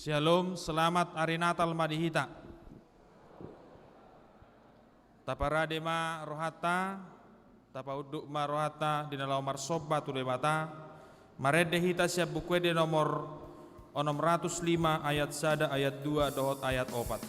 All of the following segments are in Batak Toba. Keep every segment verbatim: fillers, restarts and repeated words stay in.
Syalom, selamat ari Natal ma di hita. Taparade ma rohanta, tapaunduk ma rohanta di na laho marsomba tu Debata. Marende hita sian Buku Ende nomor onom ratus lima, ayat sada, ayat dua dohot ayat opat.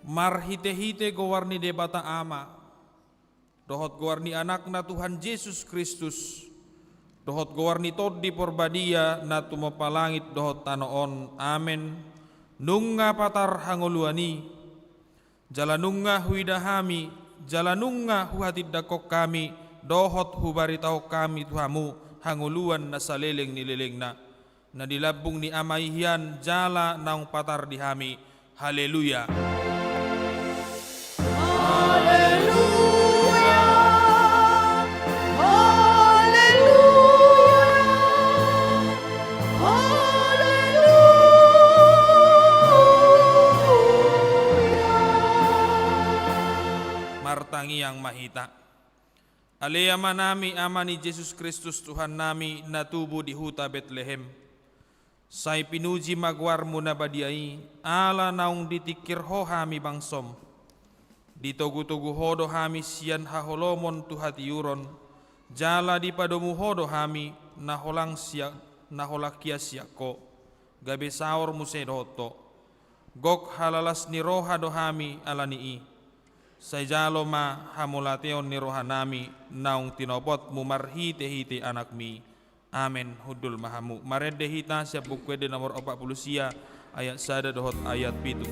Marhitehite goar ni Debata Ama, dohot goar ni Anakna Tuhan Jesus Kristus, dohot goar ni Tondi Porbadia na tumompa langit dohot tano on. Amen. Nunga patar hangoluan i, jala nunga huida hami, jala nunga huhatindangkon hami, dohot hubaritahon hami tu hamu hangoluan na saleleng ni lelengna, na di lambung ni Ama i hian jala naung patar di hami. Haleluya. Haleluya. Haleluya. Haleluya. Martangiang ma hita. Ale Amanami, Ama ni Jesus Kristus Tuhannami, na tubu di huta Betlehem, sai pinuji ma goarmu na badia i, ala naung ditingkir Ho hami bangsom. Ditogutogu Ho do hami sian haholomon tu hatiuron, jala dipadomu Ho do hami na holang sia-, na holang hian sian Ho, gabe saor muse dohot Ho. Gok halalas ni roha do hami ala ni i. Sai jalo ma hamauliateon ni rohanami naung tinopotmu marhitehite Anakmi. Amen. Hundul ma hamu. Marende hita sian Buku Ende nomor opat pulu sia, ayat sada dohot ayat pitu.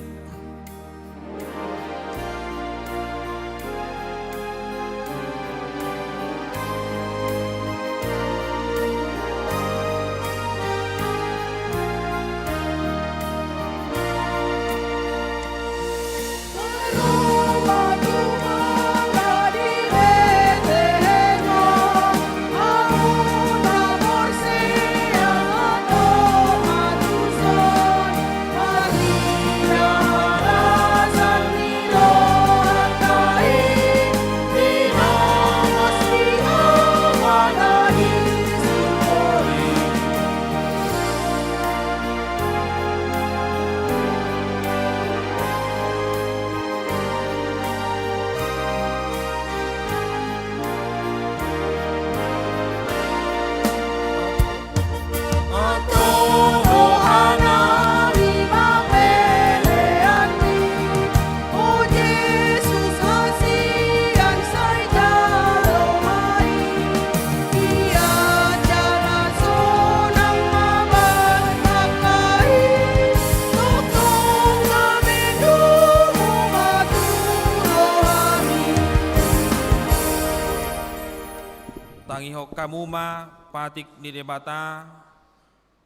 Hamu ma patik ni Debata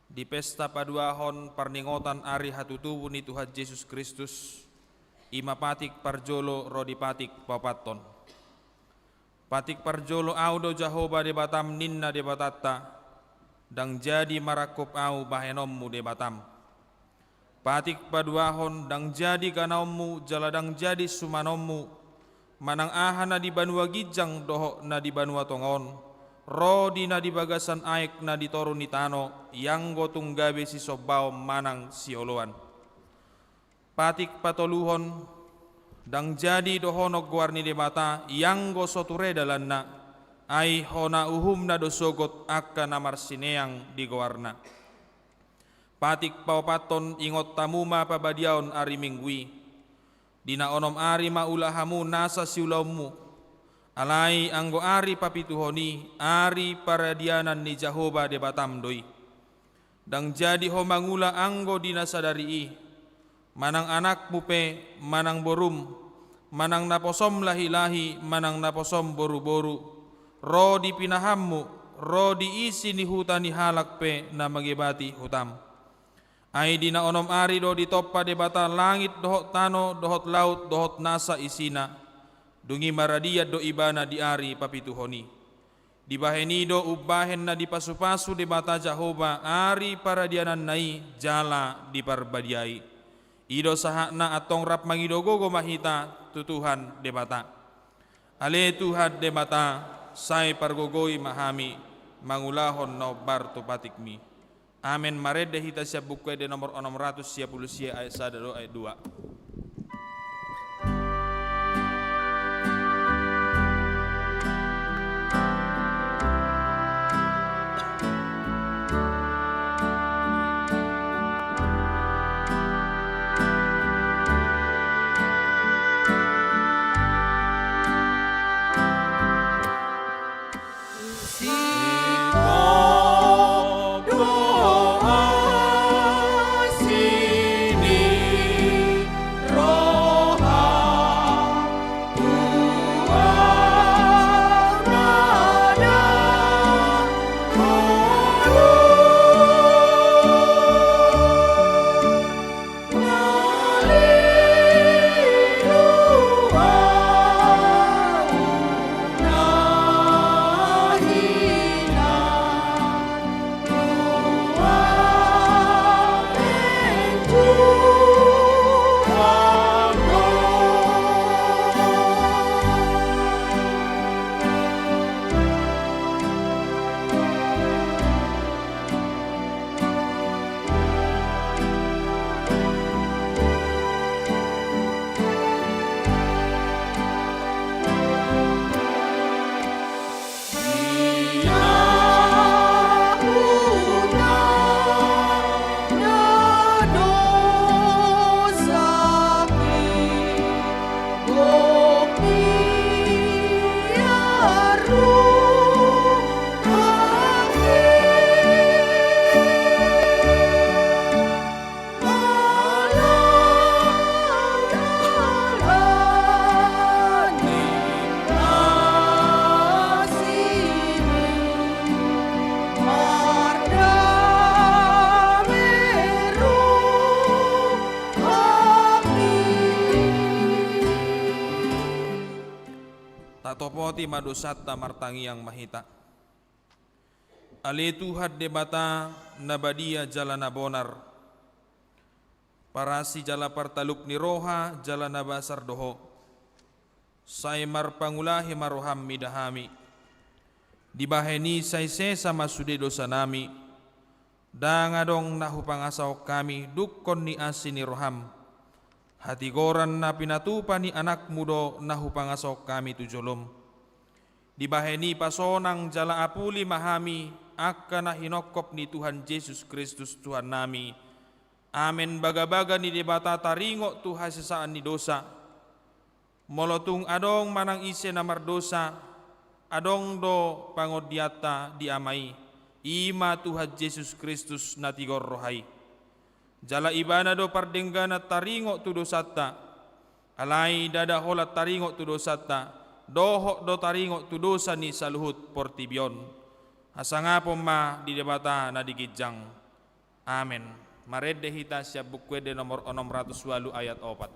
di pesta paduahon parningotan ari hatutubu ni Tuhan Jesus Kristus, i ma patik parjolo ro di patik paopathon. Patik parjolo ahu do Jahowa Debatam, ninna Debatanta, ndang jadi marangkup ahu bahenonmu Debatam. Patik paduahon, ndang jadi ganaonmu jala ndang jadi sumanonmu, manang aha na di banua ginjang dohot na di banua tonga on, ro di na di bagasan aek na di toru ni tano, ianggo tung gabe sisombaon manang sioloan. Patik patoluhon, ndang jadi dohonon goar ni Debata, ianggo so ture dalanna, ai hona uhumna do sogot angka na marsineang di goarna. Patik paopathon, ingot hamu ma pabadiaon ari Minggu i. Di na onom ari ma ula hamu nasa siulaonmu. Alai anggo ari papituhon i, ari paradianan ni Jahowa Debatam do i. Ndang jadi ho mangula anggo di na sadari i, manang anakmu pe, manang borum, manang naposom lahilahi, manang naposom boruboru, ro di pinahanmu, ro di isi ni huta ni halak pe na mangebati hutam. Ai di na onom ari do ditompa Debata langit dohot tano dohot laut dohot nasa isina. Dung i maradian do Ibana di ari papituhon i. Dibahen i do umbahen na dipasupasu Debata Jahowa ari paradiananna i jala diparbadiai. I do sahatna. Antong rap mangido gogo ma hita tu Tuhan Debata. Ale Tuhan Debata, sai pargogoi ma hami mangulahon na hombar tu patikmi. Amen. Marende hita sian Buku Ende nomor onom ratus sia pulu sia, ayat sada dohot ayat dua. Tatopoti ma dosanta, martangiang ma hita. Ale Tuhan Debata na badia jala na bonar, parasi jala partaluk ni roha jala na basar do Ho. Sai marpangulahi ma roham mida hami. Dibahen i sai sesa ma sude dosanami. Ndang adong na hupangasahon hami dungkon ni asi ni roham. Hatigoran na pinatupa ni anakmu do na hupangasahon hami tu jolom. Dibahen i pasonang jala apuli ma hami angka na hinongkop ni Tuhan Jesus Kristus Tuhannami. Amen. Bagabaga ni Debata taringot tu hasesaan ni dosa. Molo tung adong manang ise na mardosa, adong do pangondianta di Ama i, i ma Tuhan Jesus Kristus na tigor roha i. Jala Ibana do pardengganan taringot tu dosanta. Alai ndada holan taringot tu dosanta, dohot do taringot tu dosa ni saluhut portibi on. Hasangapon ma di Debata na di ginjang. Amen. Marende hita sian Buku Ende nomor onom ratus ualu ayat opat.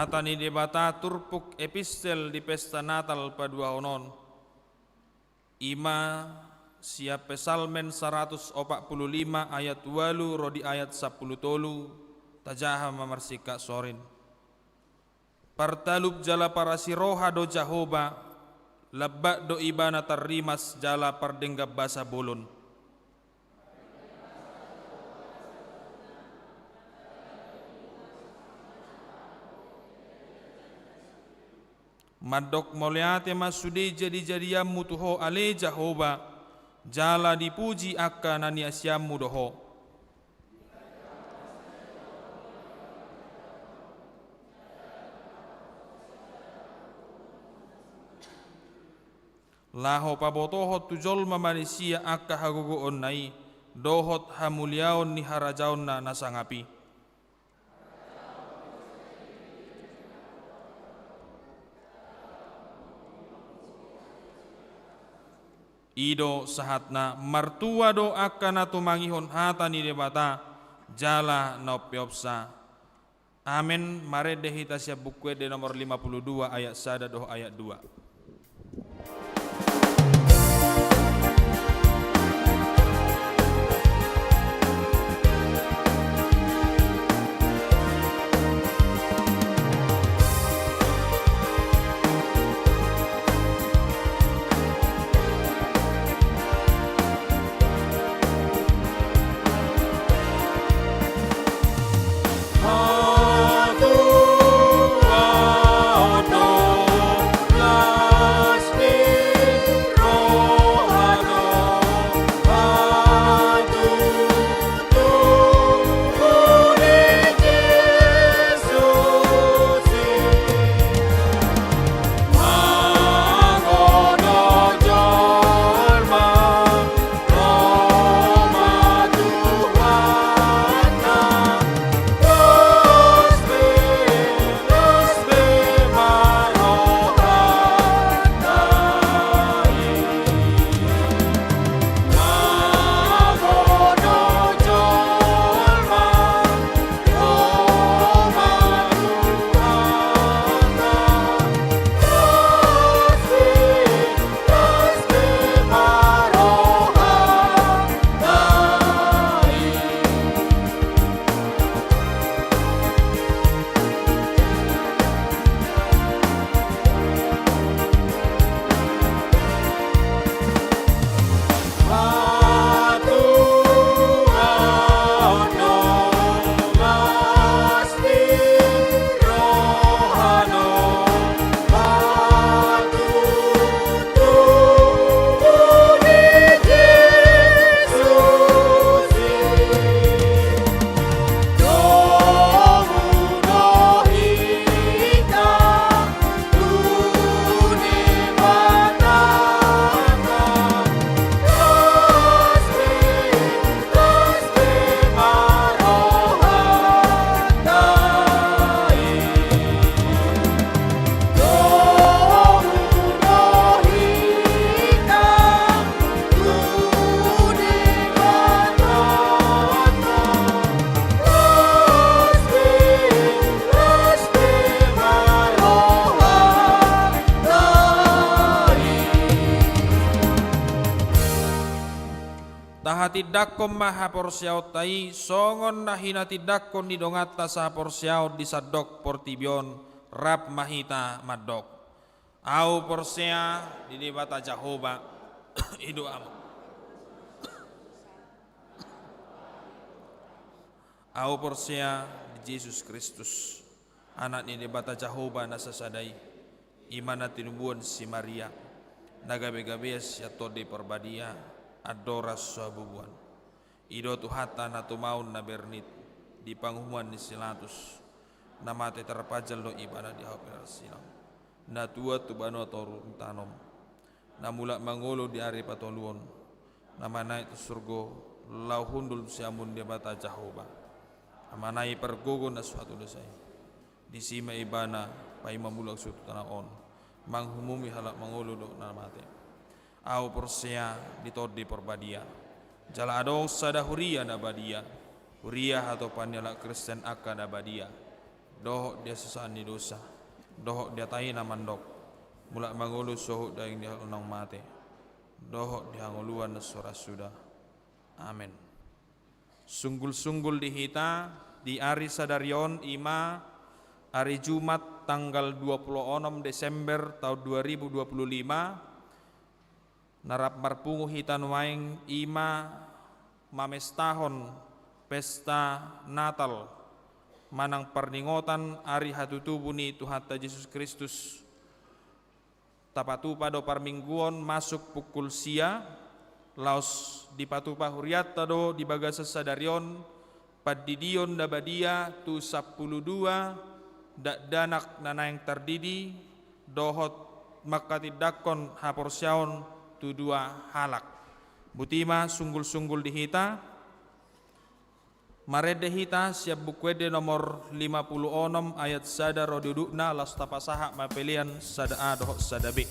Hata ni Debata turpuk epistel di pesta Natal paduahon on. I ma sian Psalmen saratus opat pulu lima ayat ualu ro di ayat sampulu tolu, tajaha ma marsingkat sorin. Partalup jala parasiroha do Jahowa, lambat do Ibana tarrimas jala pardenggan basa bolon. Mandok mauliate ma sude jadijadianmu tu Ho ale Jahowa, jala dipuji angka na niasianmu do Ho. Laho pabotohon tu jolma manisia angka hagogoonna i, dohot hamuliaon ni harajaonna na sangap i. I do sahatna, martua do angka na tumangihon hata ni Debata, jala na umpeopsa. Amen. Marende hita sian Buku Ende nomor lima pulu dua ayat sada dohot ayat dua. Hatindanghon ma haporseaonta i songon na hinatindangkon ni donganta sahaporseaon di sandok portibi on, rap ma hita mandok: Ahu porsea di Debata Jahowa, i do Ama. Ahu porsea di Jesus Kristus, Anak ni Debata Jahowa na sasada i, i ma na tinubuan si Maria, na gabegabean sian Tondi Parbadia, andorang so habubuhan. I do Tuhanta na tumaon na bernit di panguhuman ni si Latus, na mate tarpajal do Ibana di hau pinarsilang, na tuat tu banua toru ni tano on, na mulak mangolu di ari patoluhon, na manaek tu surgo, laho hundul tu siamun Debata Jahowa, na manai pargogo na so hatudosan i. Disi ma Ibana paima mulak suhut tu tano on, manghumumi halak mangolu dohot na mate. Ahu porsea di Tondi Parbadia, jala adong sada huria na badia, huria hatopan ni halak Kristen angka na badia, dohot di hasesaan ni dosa, dohot di hata i na mandok, mulak mangolu sohot daging ni halak naung mate, dohot di hangoluan na so ra suda. Amen. Sunggulsunggul di hita di ari sadari on, i ma ari Jumat tanggal dua pulu onom Desember taon dua ribu dua pulu lima, na rap marpungu hita nuaeng, i ma mamestahon pesta Natal manang parningotan ari hatutubu ni Tuhanta Jesus Kristus. Tapatupa do parmingguon masuk pukul sia, laos dipatupa hurianta do di bagasan sadari on pandidion na badia tu sampulu dua dakdanak na naeng tardidi, dohot manghatindanghon haporseaon tu dua halak. Boti ma sunggulsunggul di hita. Marende hita sian Buku Ende nomor lima pulu onom ayat sada ro di udutna, laos tapasahat ma pelean sada A dohot sada B.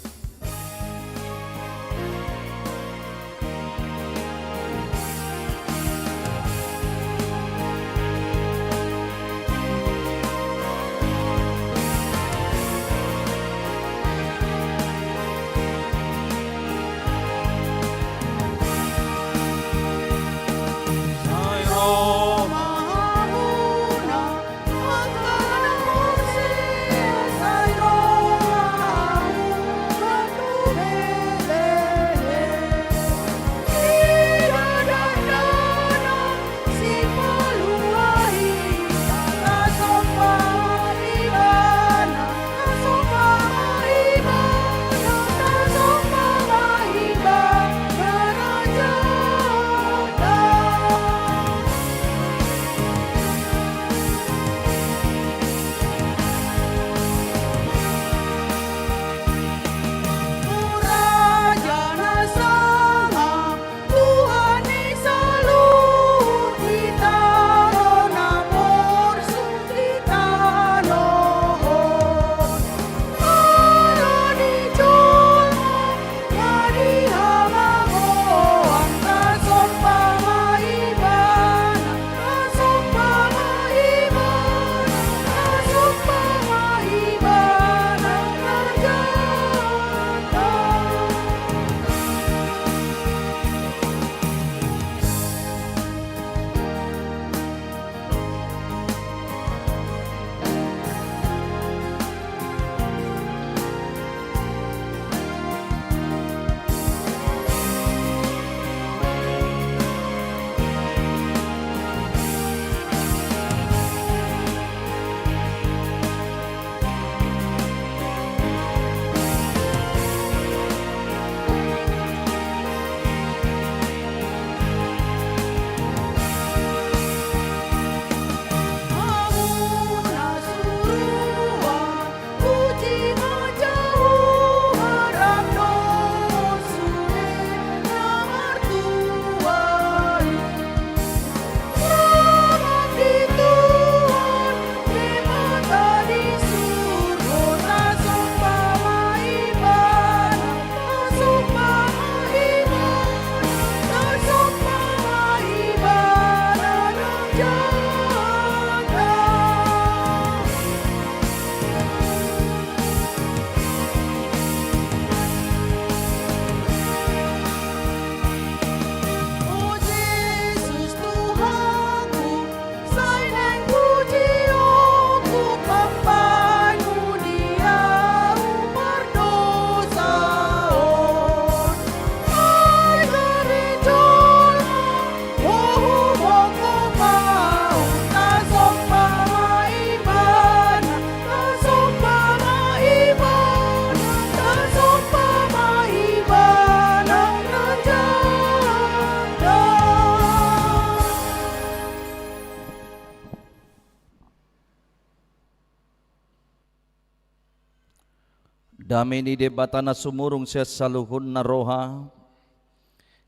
Dame ni Debata na sumurung sian saluhutna roha,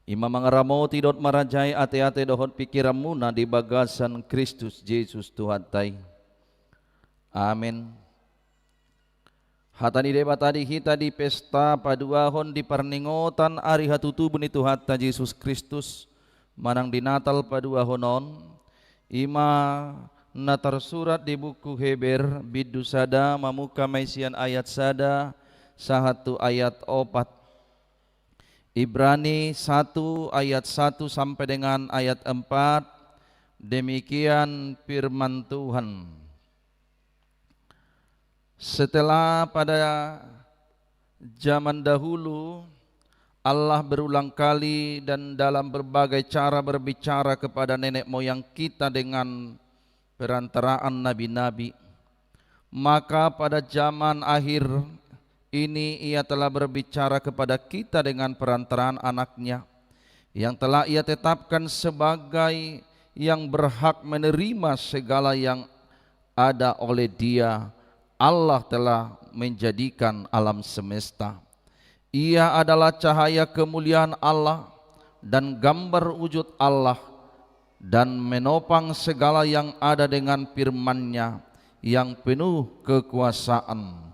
i ma mangaramoti dohot marajai ateate dohot pingkiranmuna di bagasan Kristus Jesus Tuhanta i. Amen. Hata ni Debata di hita di pesta paduahon di parningotan ari hatutubu ni Tuhanta Jesus Kristus, manang di Natal paduahon on, i ma na tarsurat di buku Heber, bindu sada, mamungka ma i sian ayat sada sahat tu ayat opat. Ibrani satu ayat satu sampai dengan ayat empat, demikian firman Tuhan. Setelah pada zaman dahulu, Allah berulang kali dan dalam berbagai cara berbicara kepada nenek moyang kita dengan perantaraan nabi-nabi, maka pada zaman akhir ini Ia telah berbicara kepada kita dengan perantaraan Anak-Nya, yang telah Ia tetapkan sebagai yang berhak menerima segala yang ada oleh Dia. Allah telah menjadikan alam semesta. Ia adalah cahaya kemuliaan Allah dan gambar wujud Allah, dan menopang segala yang ada dengan firman-Nya yang penuh kekuasaan.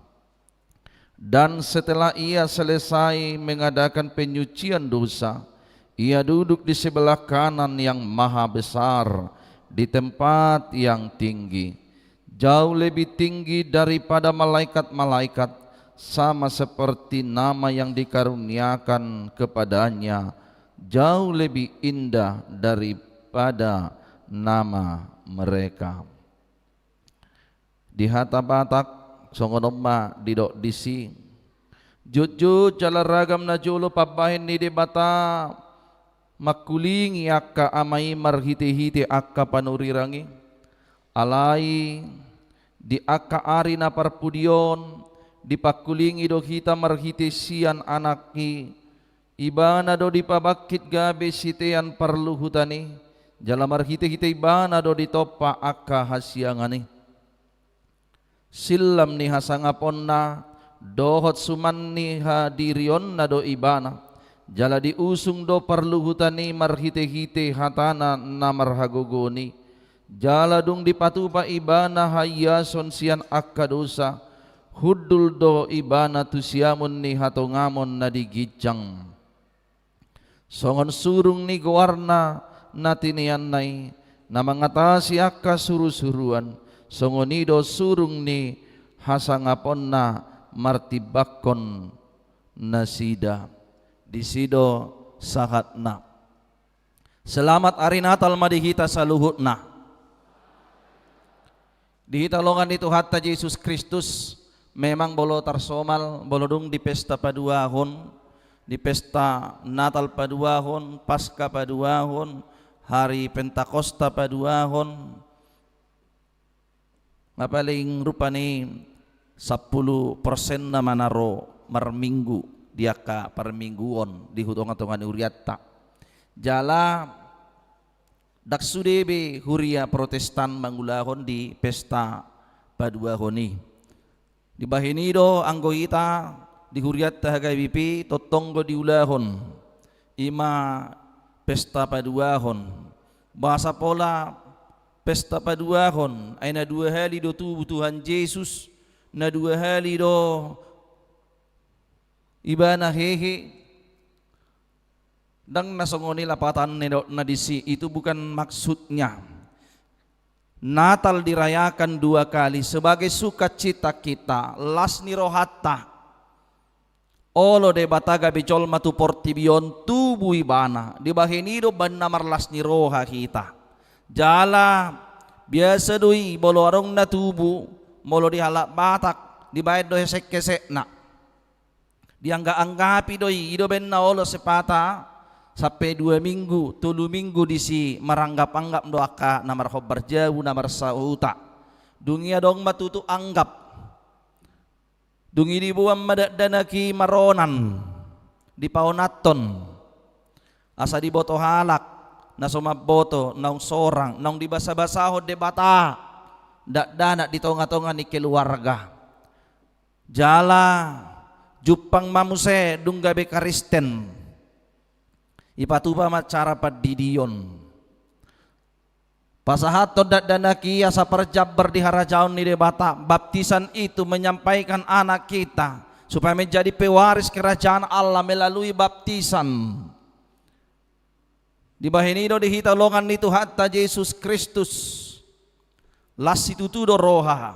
Dan setelah Ia selesai mengadakan penyucian dosa, Ia duduk di sebelah kanan Yang Maha Besar, di tempat yang tinggi, jauh lebih tinggi daripada malaikat-malaikat, sama seperti nama yang dikaruniakan kepada-Nya jauh lebih indah daripada nama mereka. Di hata Batak, songon on ma didok disi: Jotjot jala ragam najolo pambahen ni Debata mangkulingi angka ama i marhitehite angka panurirang i. Alai di angka ari na parpudi on, dipangkulingi do hita marhite sian Anak i. Ibana do dipabangkit gabe sitean parluhutan i, jala marhitehite Ibana do ditompa angka hasiangan i. Sillam ni hasangaponna dohot suman ni hadirionna do Ibana, jala diusung do parluhutan i marhitehite hatana na marhagogoon i. Jala dung dipatupa Ibana haiason sian angka dosa, hundul do Ibana tu siamun ni hatongamon na di ginjang. Songon surung ni goarna na tineanna i, na mangatasi angka surusuruan, songon i do surung ni hasangaponna martimbangkon nasida. Disi do sahatna. Selamat ari Natal ma di hita saluhutna. Di hita holongan ni Tuhanta Jesus Kristus, memang molo tarsomal, molo dung di pesta paduahon, di pesta Natal paduahon, Paska paduahon, hari Pentakosta paduahon, nga paling rupani sampulu persenna ma na ro marminggu di angka parmingguon di hu tongatonga ni hurianta. Jala ndang sude be huria Protestan mangulahon di pesta paduahon i. Dibahen i do anggo hita di hurianta H K B P tongtong do diulahon i ma pesta paduahon. Boasa pola pesta paduahon? Ai na dua hali do tubu Tuhan Jesus, na dua hali do Ibana hehe. Ndang na songon i lapatan ni dok na disi, itu bukan maksudnya. Natal dirayakan dua kali sebagai sukacita kita, las ni rohanta. Olo Debata gabe jolma tu portibi on, tubu Ibana, dibahen i do umbahen na marlas ni roha hita. Jala biasa do i molo adong na tubu, molo di halak Batak dibahen do hesekhesekna. Dianggapanggapi do i, i do umbahen na olo sepata sampe dua minggu, tolu minggu disi, maranggapanggap do angka na marhombar jabu, na marsahuta. Dung i adong ma tutu anggap. Dung i diboan ma dakdanak i maronan, dipaonanhon. Asa diboto halak na so mamboto, naung sorang, naung dibasabasahon Debata dakdanak di tongatonga ni keluarga. Jala Jumpang ma muse dung gabe Kristen. Ipatupa ma cara pandidion. Pasahathon dakdanak i asa parjambar di harajaon ni Debata. Baptisan itu menyampaikan anak kita supaya menjadi pewaris kerajaan Allah melalui baptisan. Dibahen i do di hita longan ni Tuhanta Jesus Kristus. Las situtu do roha,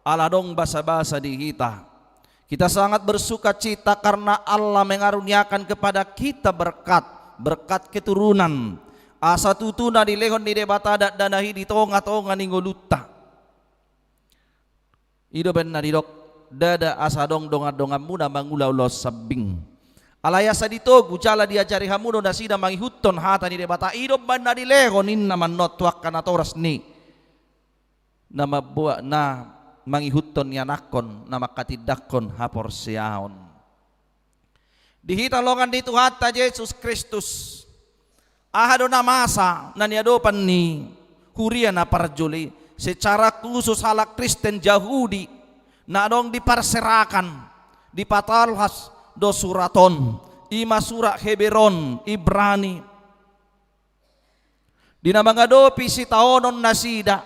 ala adong basabasa di hita. Kita sangat bersukacita karena Allah mengaruniakan kepada kita berkat, berkat keturunan. Asa tutu na dilehon ni Debata dakdanak i di tongatonga ni ngolunta. I do umbahen na didok, ndada asa adong dongandonganmuna mangula ulaon sambing. Alai asa ditogu jala diajari hamu do nasida mangihuthon hata ni Debata. I do umbahen na dilehon ninna mannoan tu angka natoras ni na mamboan, na mangihuthon, ianakhon, na manghatindanghon haporseaon. Di hita longan ni Tuhanta Jesus Kristus, aha do na masa na niadopan ni huria na parjolo i? Secara khusus halak Kristen Jahudi na adong di parserakan, di patalhas do surat on, i ma surat Heber on, Ibrani. Di na mangadopi sitaonon nasida,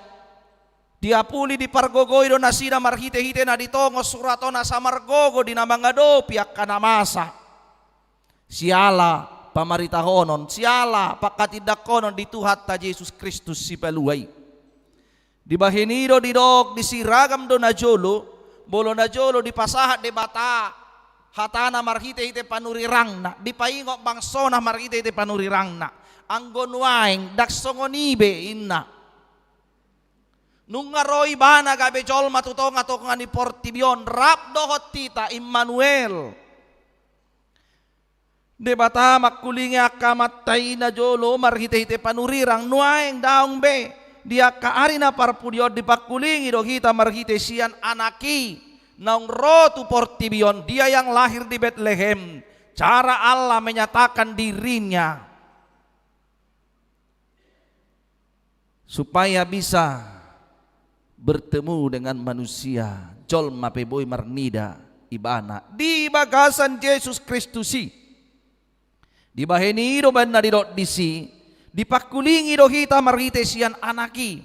diapuli, dipargogoi do nasida marhitehite na ditongon surat on asa margogo di na mangadopi angka na masa. Siala pamaritahonon, siala panghatindanghon ni Tuhanta Jesus Kristus Sipalua i. Dibahen i do didok disi, ragam do najolo, molo najolo dipasahat Debata hatana marhitehite panurirangna, dipaingot bangsona marhitehite panurirangna. Anggo nuaeng ndang songon i be, inna. Nunga ro Ibana gabe jolma tu tongatonga ni portibi on, rap dohot hita, Immanuel. Debata mangkulingi angka amanta i najolo marhitehite panurirang, nuaeng daong be, di angka ari na parpudi on dipangkulingi do hita marhite sian Anak i naung ro tu portibi on, Dia yang lahir di Betlehem. Cara Allah menyatakan diri-Nya supaya bisa bertemu dengan manusia. Jolma pe boi marnida Ibana di bagasan Jesus Kristus i. Dibahen i do umbahen na didok disi, dipangkulingi do hita marhite sian Anak i.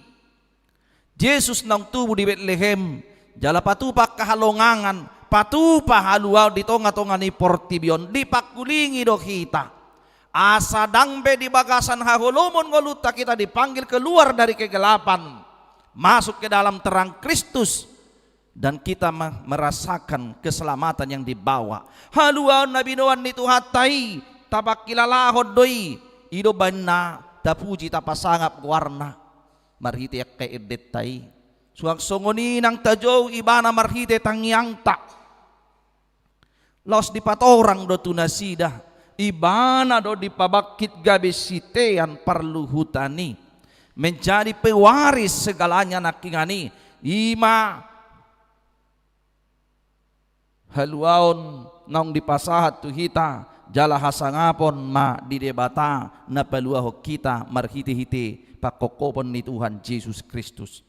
Jesus naung tubu di Betlehem, jala patupa angka halongangan, patupa haluaon di tongatonga ni portibi on, dipangkulingi do hita. Asa ndang be di bagasan haholomon ngolunta kita dipanggil keluar dari kegelapan, masuk ke dalam terang Kristus, dan kita me-, merasakan keselamatan yang dibawa. Haluaon na binoan ni Tuhanta i, tapangkilalahon do i, i do umbahen na tapuji, tapasangap goarna marhite angka endenta i. Suang songon i nang tajou Ibana marhite tangiangta. Laos dipatorang do tu nasida, Ibana do dipabangkit gabe sitean parluhutan i, menjadi pewaris segalanya nangkiningan i. I ma haluaon naung dipasahat tu hita, jala hasangapon ma di Debata na paluahon hita marhitehite pangkophopon ni Tuhan Jesus Kristus.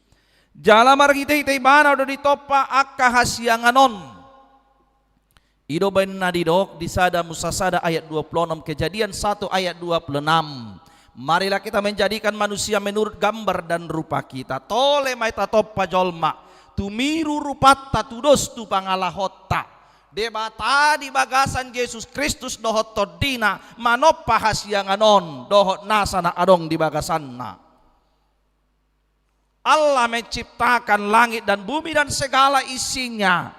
Jala marhitehite Ibana do ditompa angka hasiangan on. I do umbahen na didok di Sada Musa sada ayat dua puluh enam, Kejadian satu ayat dua puluh enam. Marilah kita menjadikan manusia menurut gambar dan rupa kita. Tole ma i tatompa jolma tu miru rupanta, tudos tu pangalahonta. Debata di bagasan Jesus Kristus dohot TondiNa manompa hasiangan on dohot nasa na adong di bagasanna. Allah menciptakan langit dan bumi dan segala isinya.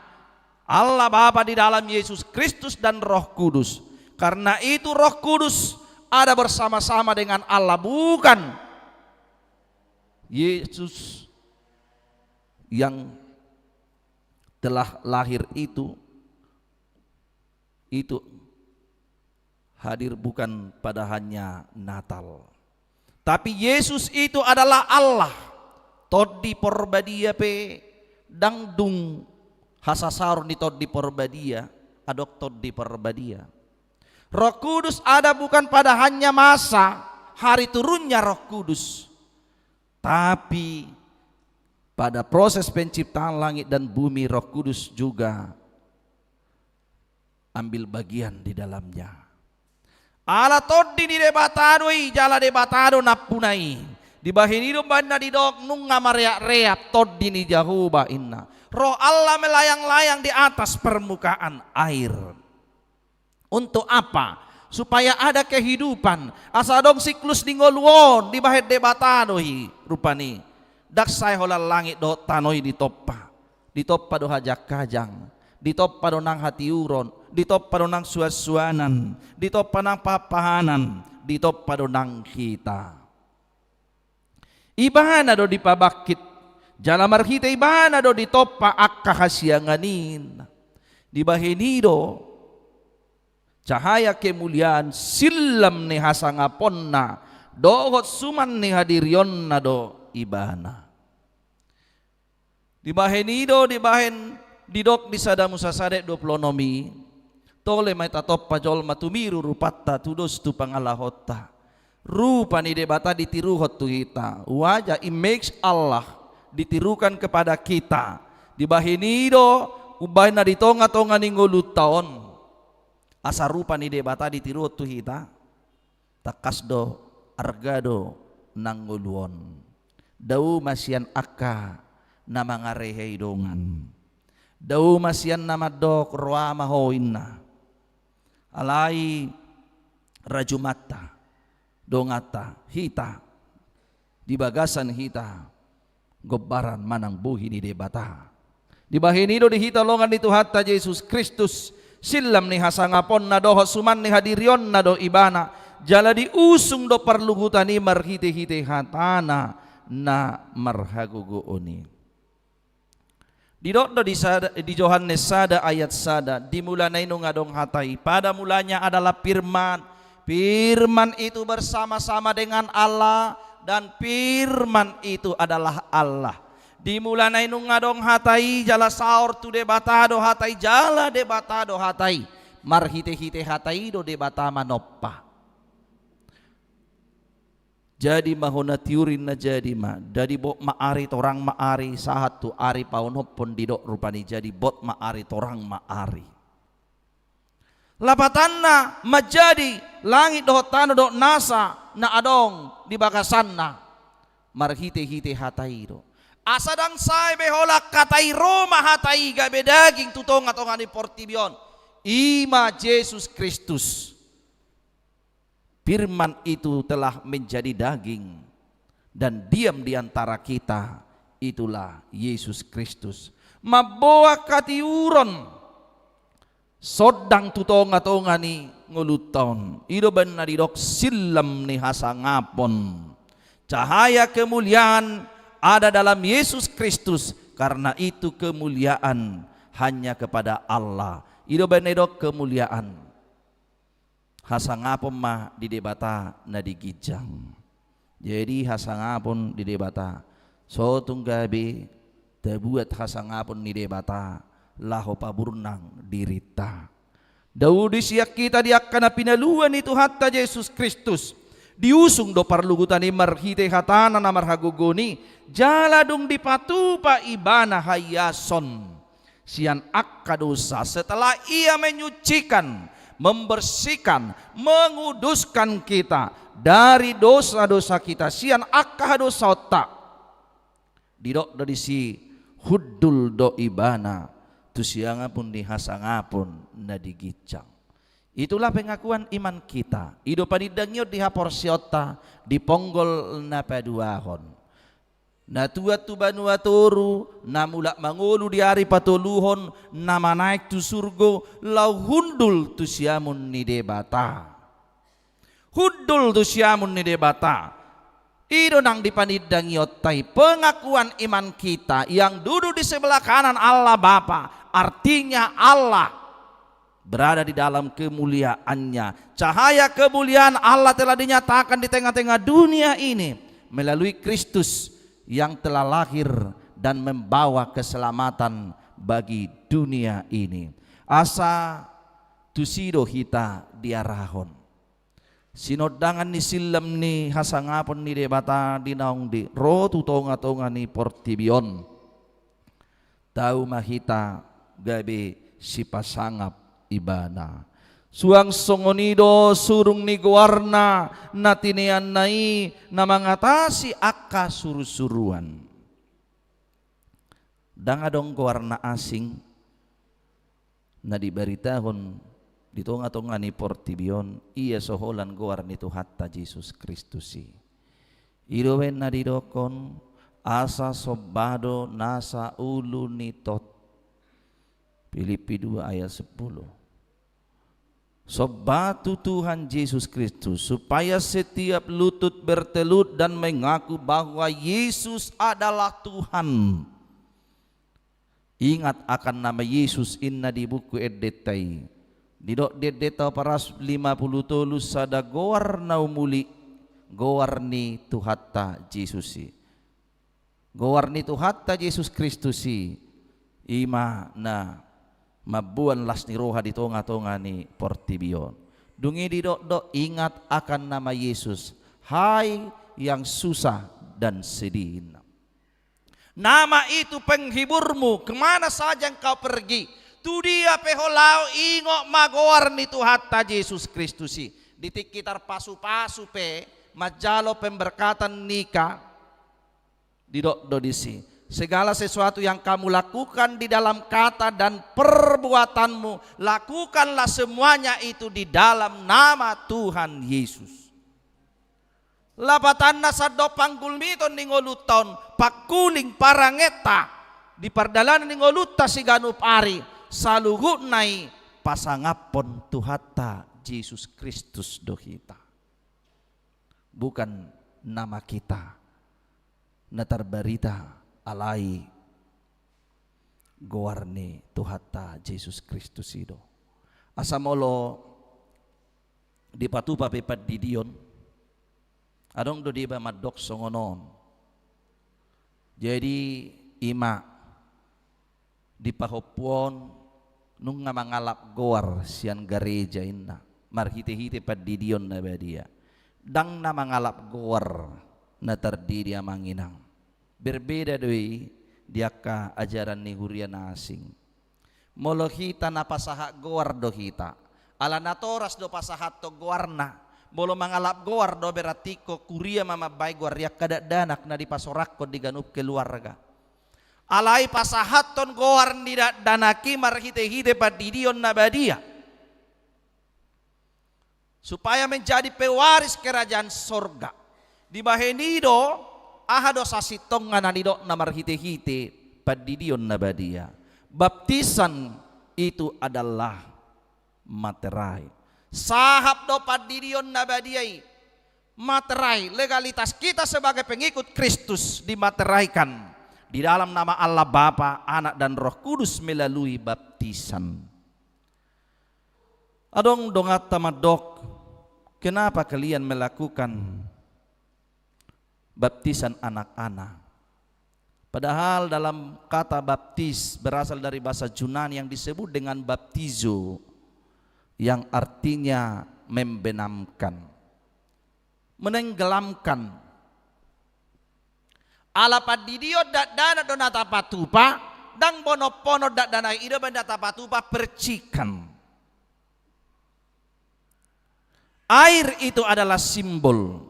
Allah Bapa di dalam Yesus Kristus dan Roh Kudus. Karena itu Roh Kudus ada bersama-sama dengan Allah, bukan Yesus yang telah lahir itu, itu hadir bukan pada hanya Natal. Tapi Yesus itu adalah Allah. Tondi Porbadia pe ndang dung hasasaor ni Tondi Porbadia, adong Tondi Porbadia. Roh Kudus ada bukan pada hanya masa hari turunnya Roh Kudus, tapi pada proses penciptaan langit dan bumi, Roh Kudus juga ambil bagian di dalamnya. Ala Tondi ni Debata do i, jala Debata do nampuna i. Dibahen i do umbahen na didok nunga mareap-reap Tondi ni Jahowa, inna. Roh Allah melayang-layang di atas permukaan air. Untuk apa? Supaya ada kehidupan. Asa adong siklus ni ngolu on, dibahen Debata do i rupani. Ndang sai holan langit dohot tano i ditompa. Ditompa do hajang-hajang, ditompa do nang hatiuron, ditompa do nang suan-suanan, ditompa nang pahan-pahanan, ditompa do nang hita. Ibana do dipabangkit, jala marhite Ibana do ditompa angka hasiangan i. Dibahen i do cahaya kemuliaan, sillam ni hasangaponna dohot suman ni hadirionna do Ibana. Dibahen i do, dibahen didok di Sada Musa sada dua pulu onom i, tole ma hita tompa jolma tumiru rupanta, tudos tu pangalahonta. Rupa ni Debata ditiruhon tu hita, wajah, image Allah ditirukan kepada kita. Dibahen i do umbahen na di tonga-tonga ni ngolunta on, asa rupa ni Debata ditiruhon tu hita. Tangkas do, arga do nang ngolu on. Dao ma sian angka na mangarehei dongan. Dao ma sian na mandok roa ma ho, inna. Alai rajumanta, donganta, hita, di bagasan hita gombaran manang bohi ni Debata. Dibahen i do di hita longan ni Tuhanta Jesus Kristus, sillam ni hasangaponna dohot suman ni hadirionna do Ibana, jala diusung do parluhutan i marhite-hite hatana na marhagogoon i. Didok do di sada, di Johannes sada ayat sada, di mulana i nunga adong Hata i, pada mulanya adalah Firman, Firman itu bersama-sama dengan Allah, dan Firman itu adalah Allah. Di mulana i nunga adong Hata i, jala saor tu Debata do Hata i, jala Debata do Hata i. Marhite-hite Hata i do Debata manompa. Jadi ma ho na tiur, inna, jadi ma. Jadi bot ma ari, torang ma ari, sahat tu ari paonomhon, didok rupani, jadi bot ma ari, torang ma ari. Lapatanna manjadi langit dohot tano dohot nasa na adong di bagasanna marhite-hite Hata i do. Asa ndang sai be holan Hata i, ro ma Hata i gabe daging tu tonga-tonga ni portibi on. I ma Jesus Kristus. Firman itu telah menjadi daging dan diam di antara kita, itulah Yesus Kristus. Mamboan hatiuron sondang tu tonga-tonga ni ngolunta on. I do umbahen na didok sillam ni hasangapon. Cahaya kemuliaan ada dalam Yesus Kristus, karena itu kemuliaan hanya kepada Allah. I do umbahen na didok kemuliaan. Hasangapon ma di Debata na di ginjang. Jadi hasangapon di Debata. So tung gabe tabuat hasangapon ni Debata laho paburnang dirinta. Dao do sian hita di angka na pinaluan ni Tuhanta Jesus Kristus. Diusung do parluhutan i marhite hatana na marhagogoon i, jala dung dipatupa Ibana haiason sian angka dosa, setelah Ia menyucikan, membersihkan, menguduskan kita dari dosa-dosa kita, sian angka hadosaonta. Didok do disi, hundul do Ibana tu siangapun ni hasangapon na di ginjang. Itulah pengakuan iman kita. I do panindangion di haporseaonta di ponggol na paduahon. Na tuat tu banua toru, na mulak mangolu di ari patoluhon, na manaek tu surgo, laho hundul tu siamun ni Debata. Hundul tu siamun ni Debata. I do nang di panindangionta i, pengakuan iman kita yang duduk di sebelah kanan Allah Bapa, artinya Allah berada di dalam kemuliaan-Nya. Cahaya kemuliaan Allah telah dinyatakan di tengah-tengah dunia ini melalui Kristus yang telah lahir dan membawa keselamatan bagi dunia ini. Asa tusi do hita diarahon. Sinondangan ni sillam ni hasangapon ni Debata di naung di ro tu tonga-tonga ni portibi on. Tau ma hita gabe sipasangap Ibana. Suang songon i do surung ni goarna na tineanna i na mangatasi angka surusuruan. Ndang adong goar na asing na dibaritahon di tongatonga ni portibi on, ia so holan goar ni Tuhanta Jesus Kristus i. I do umbahen na didokkon, asa somba do nasa ulu ni tot. Pilippi dua ayat sepuluh. Somba tu Tuhan Jesus Kristus, supaya setiap lutut bertelut dan mengaku bahwa Yesus adalah Tuhan. Ingat akan nama Yesus, inna di buku endenta i. Didok di endenta paragraf lima puluh tolu, sada goar na umuli, goar ni Tuhanta Jesus i. Goar ni Tuhanta Jesus Kristus i, i ma na mamboan las ni roha di tongatonga ni portibi on. Dung i didok do, ingat akan nama Yesus, hai yang susah dan sedih, inna. Nama itu penghiburmu, kemana saja engkau pergi, tu dia pe ho laho, ingot ma goar ni Tuhanta Jesus Kristus i. Di tingki tarpasupasu pe manjalo pemberkatan nika, didok do disi, segala sesuatu yang kamu lakukan di dalam kata dan perbuatanmu, lakukanlah semuanya itu di dalam nama Tuhan Yesus. Lapatanna, sandok panggulmiton ni ngolunta on, pangkuling parangenta di pardalanan ni ngolunta siganup ari, saluhutna i pasangaphon Tuhanta Jesus Kristus do hita. Bukan nama kita na tarbarita, alai goar ni Tuhanta Jesus Kristus i do. Asa molo dipatupa pe pandidion, adong do deba mandok songon on. Jadi i ma, di pahompu on nunga mangalap goar sian gareja, inna, marhitehite pandidion na badia. Ndang na mangalap goar na tardidi, amang inang. Berbeda do i di angka ajaran ni huria na asing. Molo hita na pasahat goar do hita, ala natoras do pasahathon goarna. Molo mangalap goar do, berarti ingkon huria ma mambahen goar i, angka dakdanak na dipasoranghon di ganup keluarga. Alai pasahathon goar ni dakdanak i marhitehite pandidion na badia, supaya menjadi pewaris kerajaan sorga. Dibahen i do, aha do sasintongna na nidokna marhitehite pandidion na badia? Baptisan itu adalah materai. Sahap do pandidion na badia i materai. Legalitas kita sebagai pengikut Kristus dimateraikan di dalam nama Allah Bapa, Anak, dan Roh Kudus melalui baptisan. Adong donganta mandok, kenapa kalian melakukan baptisan anak-anak? Padahal dalam kata baptis berasal dari bahasa Junani yang disebut dengan baptizo, yang artinya membenamkan, menenggelamkan. Ala pandidion dakdanak do na tapatupa, ndang bonombonom dakdanak i do umbahen na tapatupa, percikan. Air itu adalah simbol,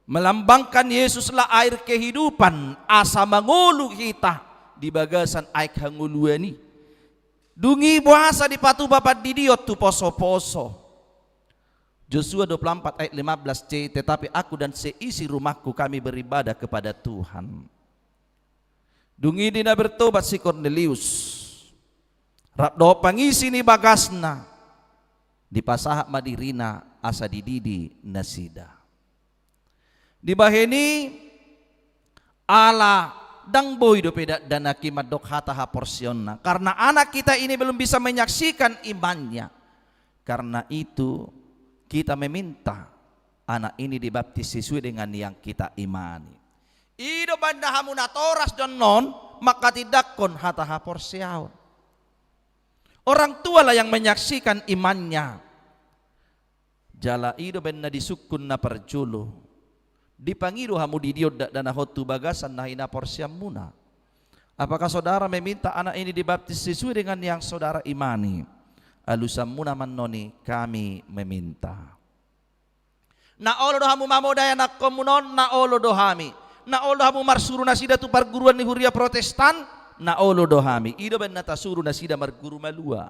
melambangkan Yesuslah air kehidupan, asa mangolu hita di bagasan aek hangoluan i. Dung i boasa dipatupa pandidion tu posoposo? Josua dua puluh empat ayat lima belas c, tetapi aku dan seisi rumahku, kami beribadah kepada Tuhan. Dung i di na bertobat si Kornelius, rap dohot pangisi ni bagasna, dipasahat ma dirina asa dididi nasida. Dibahen i, ala ndang boi dope dakdanak i mandok hata haporseaonna, karena anak kita ini belum bisa menyaksikan imannya. Karena itu, kita meminta anak ini dibaptis sesuai dengan yang kita imani. I do umbahen na hamu natoras do annon manghatindanghon hata haporseaon. Orang tualah yang menyaksikan imannya. Jala i do umbahen na disungkun na parjolo. Dipangido hamu didion dakdanak on tu bagasan na hinaporseaonmuna. Apakah saudara meminta anak ini dibaptis sesuai dengan yang saudara imani? Alusanmuna ma annon i kami meminta. Na olo do hamu mamodai anakkonmuna on? Na olo do hami. Na olo do hamu marsuru nasida tu parguruan ni huria Protestan? Na olo do hami. I do umbahen na tasuru nasida marguru malua.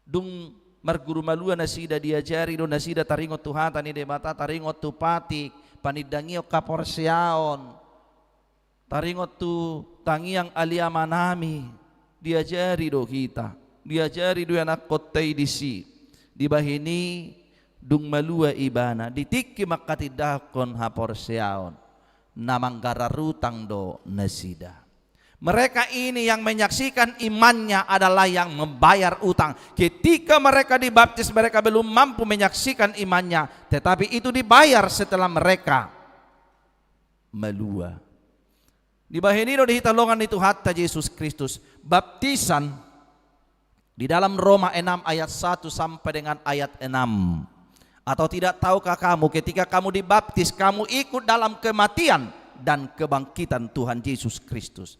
Dung marguru malua nasida, diajari do nasida taringot tu hata ni Debata, taringot tu patik, panindangion haporseaon, taringot tu tangiang ale Amanami. Diajari do hita, diajari do ianakhonta i disi. Dibahen i, dung malua ibana, di tingki manghatindanghon haporseaon, na manggarar utang do nasida. Mereka ini yang menyaksikan imannya adalah yang membayar utang. Ketika mereka dibaptis, mereka belum mampu menyaksikan imannya, tetapi itu dibayar setelah mereka malua. Dibahen i do di hita dongan ni Tuhanta Jesus Kristus, baptisan di dalam Roma enam ayat satu sampai dengan ayat enam. Atau tidak tahukah kamu, ketika kamu dibaptis, kamu ikut dalam kematian dan kebangkitan Tuhan Yesus Kristus?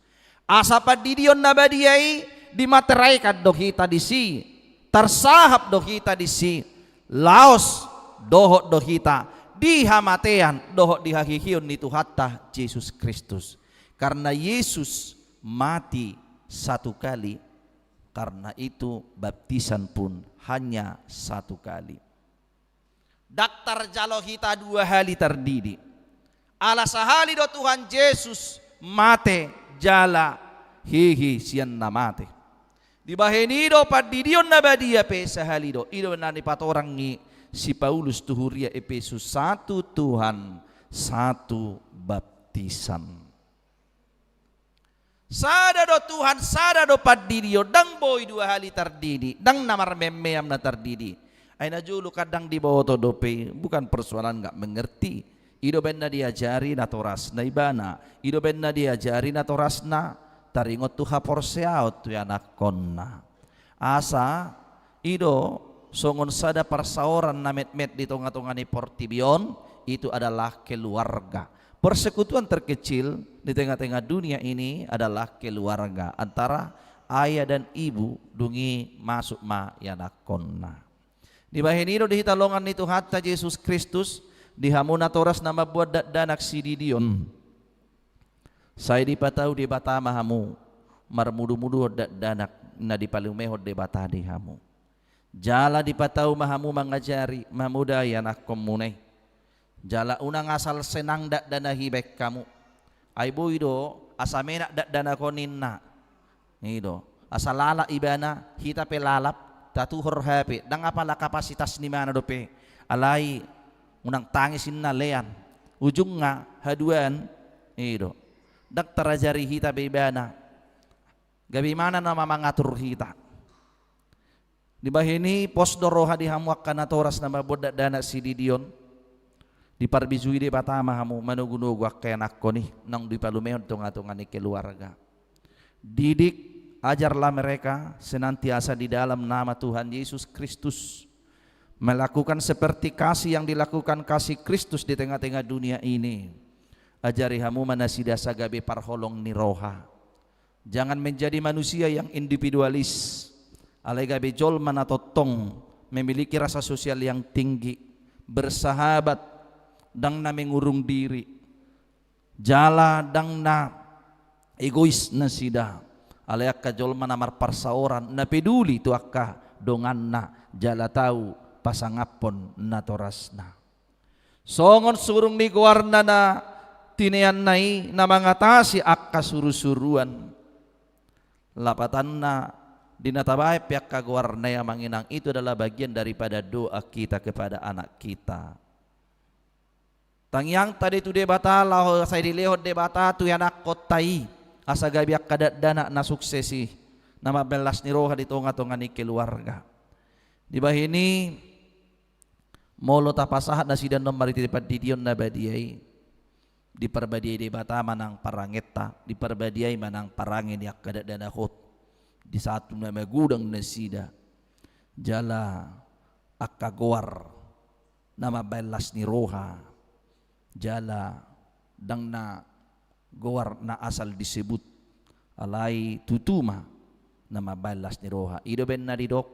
Asa pandidion na badia i dimateraikan do hita disi, tarsahap do hita disi, laos dohot do hita di hamatean dohot di haheheon ni Tuhanta Jesus Kristus. Karena Yesus mati satu kali, karena itu baptisan pun hanya satu kali. Ndang tarjalo hita dua hali tardidi. Ala sahali do Tuhan Jesus mate jala hehe sian na mate. Dibahen i do pandidion na badia pe sahali do. I do na nipatorang ni si Paulus tu huria Epesus, satu Tuhan, satu baptisan. Sada do Tuhan, sada do pandidion, ndang boi dua hali tardidi, ndang na marmeammeam na tardidi. Ai na jolo kan ndang diboto dope, bukan persoalan nggak mengerti. I do umbahen na diajari natorasna ibana, i do umbahen na diajari natorasna taringot tu haporseaon tu ianakhonna. Asa i do songon sada parsaoran na metmet di tongatonga ni portibi on, itu adalah keluarga. Persekutuan terkecil di tengah-tengah dunia ini adalah keluarga, antara ayah dan ibu, dung i masuk ma ianakhonna. Dibahen i do di hita dongan ni Tuhanta Jesus Kristus, di hamu natoras na mamboan dakdanak sididion. Sai dipatau Debata ma hamu marmudumuduhon dakdanak na dipalumehon Debata di hamu. Jala dipatau ma hamu mangajari, mamodai anakhonmuna i. Jala unang asal senang dakdanak i bahen hamu. Ai boi do asa menak dakdanak on ninna. I do. Asa lalap ibana, hita pe lalap, tatuhor hape, ndang apala kapasitas ni ibana dope. Alai unang tangis ninna, lean. Ujungna haduan, i do. Ndang tarajari hita be ibana. Gabe ibana nama mangatur hita. Dibahen i pos do roha di hamu angka natoras na mamboan dakdanak sididion. Diparbijui Debata ma hamu manogunogu angka ianakhon i naung dipalumehon tongatonga ni keluarga. Didik, ajarlah mereka senantiasa di dalam nama Tuhan Yesus Kristus, melakukan seperti kasih yang dilakukan kasih Kristus di tengah-tengah dunia ini. Ajari hamu ma nasida asa gabe parholong ni roha. Jangan menjadi manusia yang individualis. Alai gabe jolma na tongtong memiliki rasa sosial yang tinggi, bersahabat, ndang na mengurung diri. Jala ndang na egois nasida. Alai angka jolma na marparsaoran, na peduli tu angka donganna, jala tau pasangaphon natorasna. Songon surung ni goarna na tineanna i na mangatasi angka surusuruan. Lapatanna, di na tabaen pe angka goarna i, amang inang, itu adalah bagian daripada doa kita kepada anak kita. Tangiangta do i tu Debata laho sai dilehon Debata tu ianakkonta i, asa gabe angka dakdanak na sukses i, na mambahen las ni roha di tongatonga ni keluarga. Dibahen i, molo tapasahat nasida annon marhite pandidion na badia i, diparbadiai Debata ma nang parangenta, diparbadiai ma nang parange ni angka dakdanak on. Di saat na magodang nasida, jala angka goar na mambahen las ni roha, jala ndang na goar na asal disebut, alai tutu ma Na mambahen las ni roha. I do umbahen na didok,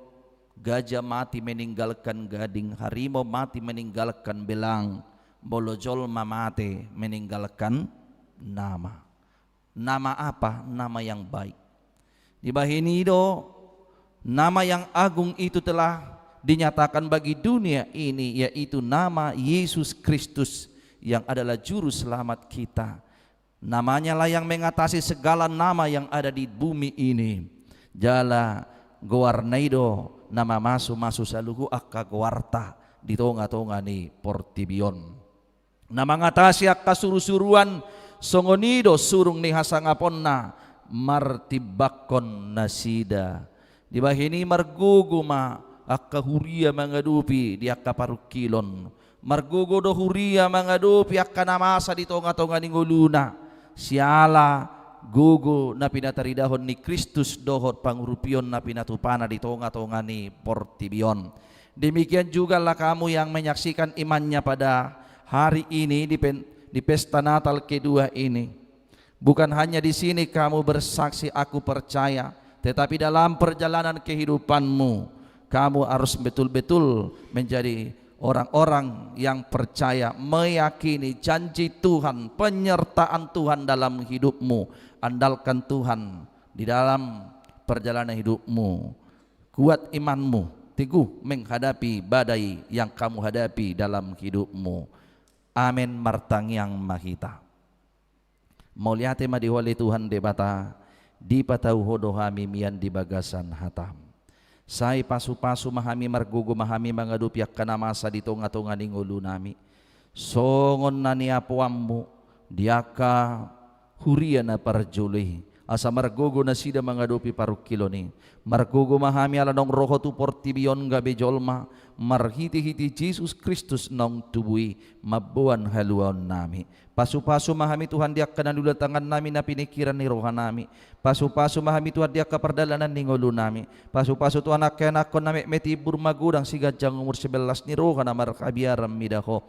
gajah mati meninggalkan gading, harimau mati meninggalkan belang, molo jolma mate meninggalkan nama. Nama apa? Nama yang baik. Dibahen i do, nama yang agung itu telah dinyatakan bagi dunia ini, yaitu nama Yesus Kristus yang adalah Juru Selamat kita. Namanya lah yang mengatasi segala nama yang ada di bumi ini. Jala goarna i do na mamasu-masu saluhut angka goarta di tonga-tonga ni portibi on. Na mangatasi angka suru-suruan, songon i do surung ni hasangaponna martimbangkon nasida. Dibahen i margogo ma angka huria mangadopi di angka parungkilon. Margogo do huria mangadopi angka na masa di tonga-tonga ni ngoluna. Siala gogo na pinataridahon ni Kristus dohot pangurupion na pinatupana di tonga-tonga ni portibi on. Demikian jugalah kamu yang menyaksikan imannya pada hari ini di pen-, di pesta Natal kedua ini. Bukan hanya di sini kamu bersaksi, "Aku percaya," tetapi dalam perjalanan kehidupanmu, kamu harus betul-betul menjadi orang-orang yang percaya, meyakini janji Tuhan, penyertaan Tuhan dalam hidupmu. Andalkan Tuhan di dalam perjalanan hidupmu. Kuat imanmu, teguh menghadapi badai yang kamu hadapi dalam hidupmu. Amen. Martangiang ma hita. Mauliate ma di Ho ale Tuhan Debata, dipatau Ho do hami mian di bagasan hataM. Sai pasu-pasu ma hami, margogo ma hami mangadopi angka na masa di tonga-tonga ni ngolunami. Songon na niapoanMu di angka huria na parjolo i, asa margogo nasida mangadopi parungkilon i. Margogo ma hami ala naung ro Ho tu portibi on gabe jolma, marhite-hite Jesus Kristus naung tubu i, mamboan haluaonnami. Pasu-pasu ma hami Tuhan di angka na niula tangannami na piningkiran ni rohanami. Pasu-pasu ma hami Tuhan di angka pardalanan ni ngolunami. Pasu-pasu Tuhan angka ianakkon na metmet timbur magodang siganjang umur, sian las ni roha na marhabiaran mida Ho.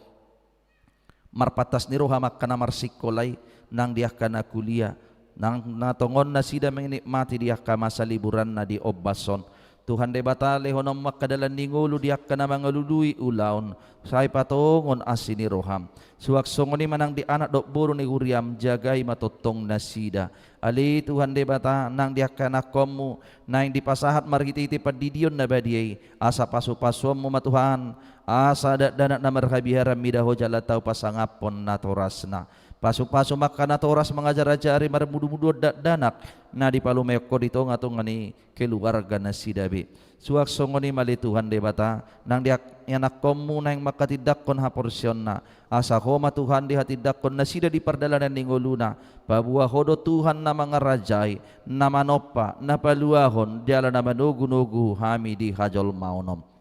Marpantas ni roha ma angka na marsikola i, nang di angka na kuliah, nang na tongon nasida menikmati di angka masa liburanna di ombas on. Tuhan Debata, lehononMu angka dalan ni ngolu di angka na mangalului ulaon, sai patongon asi ni rohaM. Suang songon i ma nang di anak dohot boru ni huriaM, jagai ma tongtong nasida. Ale Tuhan Debata, nang di angka ianakkonMu naeng dipasahat marhite-hite pandidion na badia i, asa pasu-pasuonMu ma Tuhan, asa dakdanak na marhabiaran mida Ho jala tau pasangaphon natorasna. Pasu-pasu ma angka natoras mangajar-ajari, marmudu-muduon dakdanak na dipalumeon Ho di tonga-tonga ni keluarga nasida be. Suang songon i ma ale Tuhan Debata, nang di ak-, ianakkonMu naeng manghatindanghon haporseaonna, asa Ho ma Tuhan dihatindanghon nasida di pardalanan ni ngoluna. Paboa Ho do Tuhan na mangarajai, na manompa, na paluahon, jala na manogu-nogu hami di hajolmaonMu.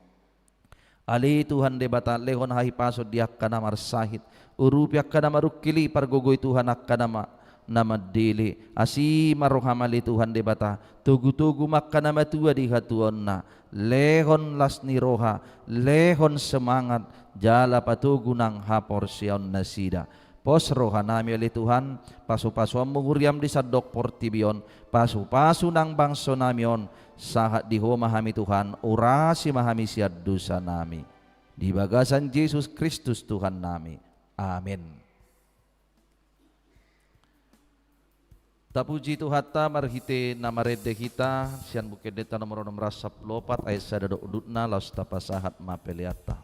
Ale Tuhan Debata, lehon hahipason di angka na marsahit, urupi angka na marungkil i, pargogoi Tuhan angka na ma-, na mandele. Asi ma rohaM ale Tuhan Debata, togu-togu ma angka na matua di hatuaonna, lehon las ni roha, lehon semangat, jala patogu nang haporseaon nasida. Pos rohanami ale Tuhan, pasu-pasuonMu huriaM di sandok portibi on, pasu-pasu nang bangsonami on, sahat di Ho ma hami Tuhan, urasi ma hami sian dosanami. Di bagasan Jesus Kristus Tuhannami. Amen. Tapuji Tuhanta marhite na marende hita, sian Buku Endenta nomor onom ratus sampulu opat ayat sada dohot udutna, laos tapasahat ma peleanta.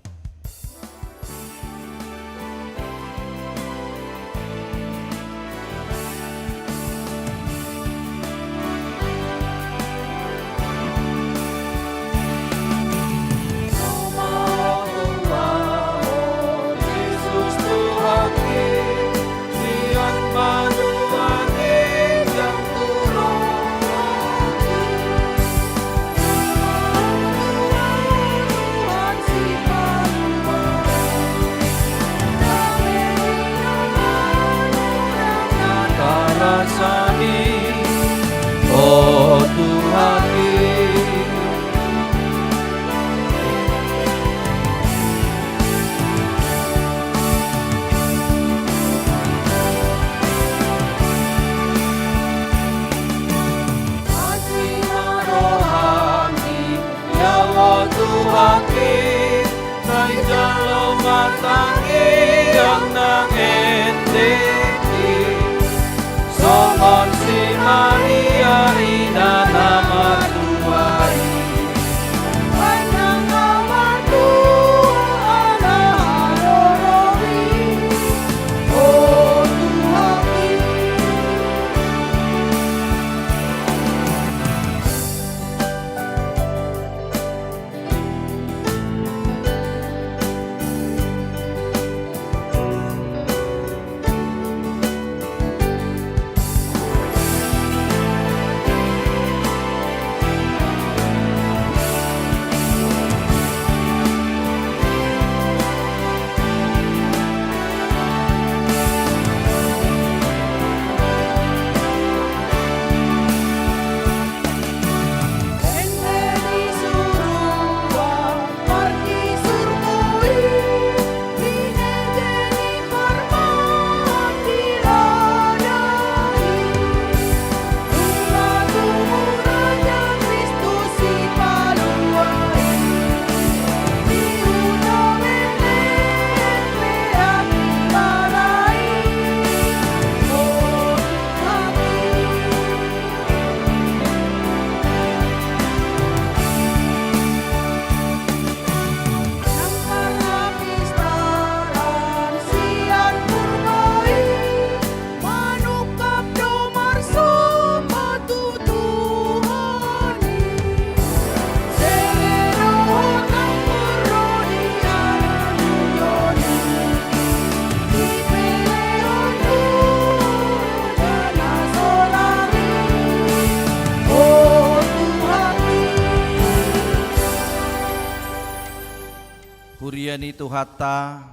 Huria ni Tuhanta,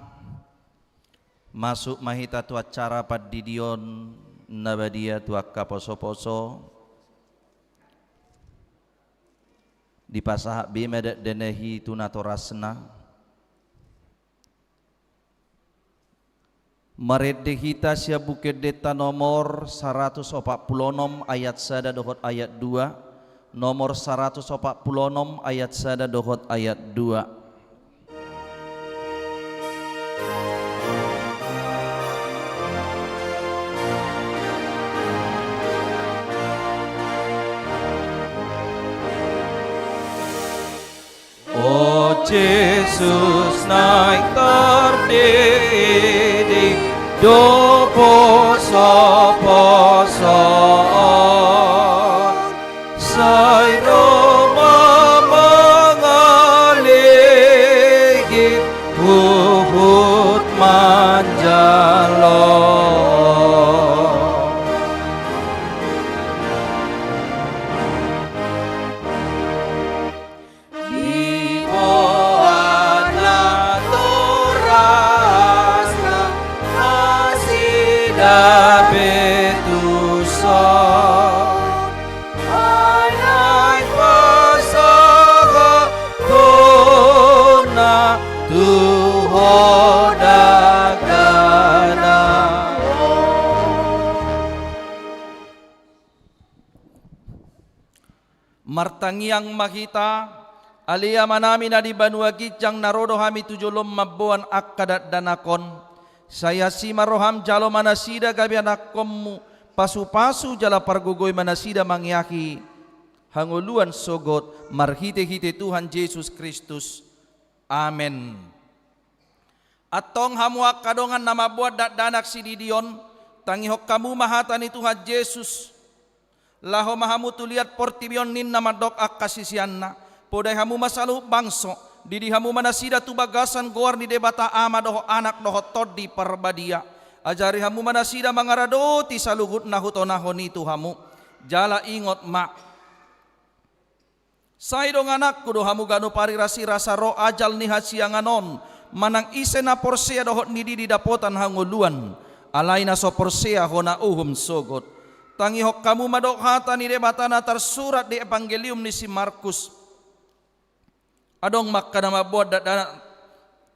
masuk ma hita tu acara pandidion na badia tu angka poso-poso. Dipasahat be ma dakdanak i tu natorasna. Marende hita sian Buku Endenta nomor saratus opat pulu onom ayat sada dohot ayat dua, nomor saratus opat pulu onom ayat sada dohot ayat dua. O Jesus, naeng tardidik do poso-poso on, sai ro ma mangalehon huhut manjalo. Diboan natorasna nasida pe tuson, ai naeng pasahatonna tu Ho dakdanak. Martangiang ma hita. Ale Amanami na di banua ginjang, na ro do hami tu jolom mamboan angka dakdanak on. Sai asi ma roham, jalo ma nasida gabe anakkonmu, pasu-pasu jala pargogoi ma nasida mangeahi hangoluan sogot, marhite-hite Tuhan Jesus Kristus. Amen. Antong hamu angka dongan na mamboan dakdanak sididion, tangihon hamu ma hata ni Tuhan Jesus. Laho ma hamu tu liat portibi on, ninna mandok angka siseanna, podai hamu ma saluhut bangso, didi hamu ma nasida tu bagasan goar ni Debata Ama dohot Anak dohot Tondi Parbadia. Ajari hamu ma nasida mangaradoti saluhut na hutonahon i tu hamu. Jala ingot ma, sai dongananku do hamu ganup ari rasirasa ro ajal ni hasiangan on, manang ise na porsea dohot nididi dapotan hangoluan, alai na so porsea hona uhum sogot. Tangihon hamu ma dok hata ni Debata na tarsurat di Evangelium ni si Markus. Adong ma angka na mamboan dakdanak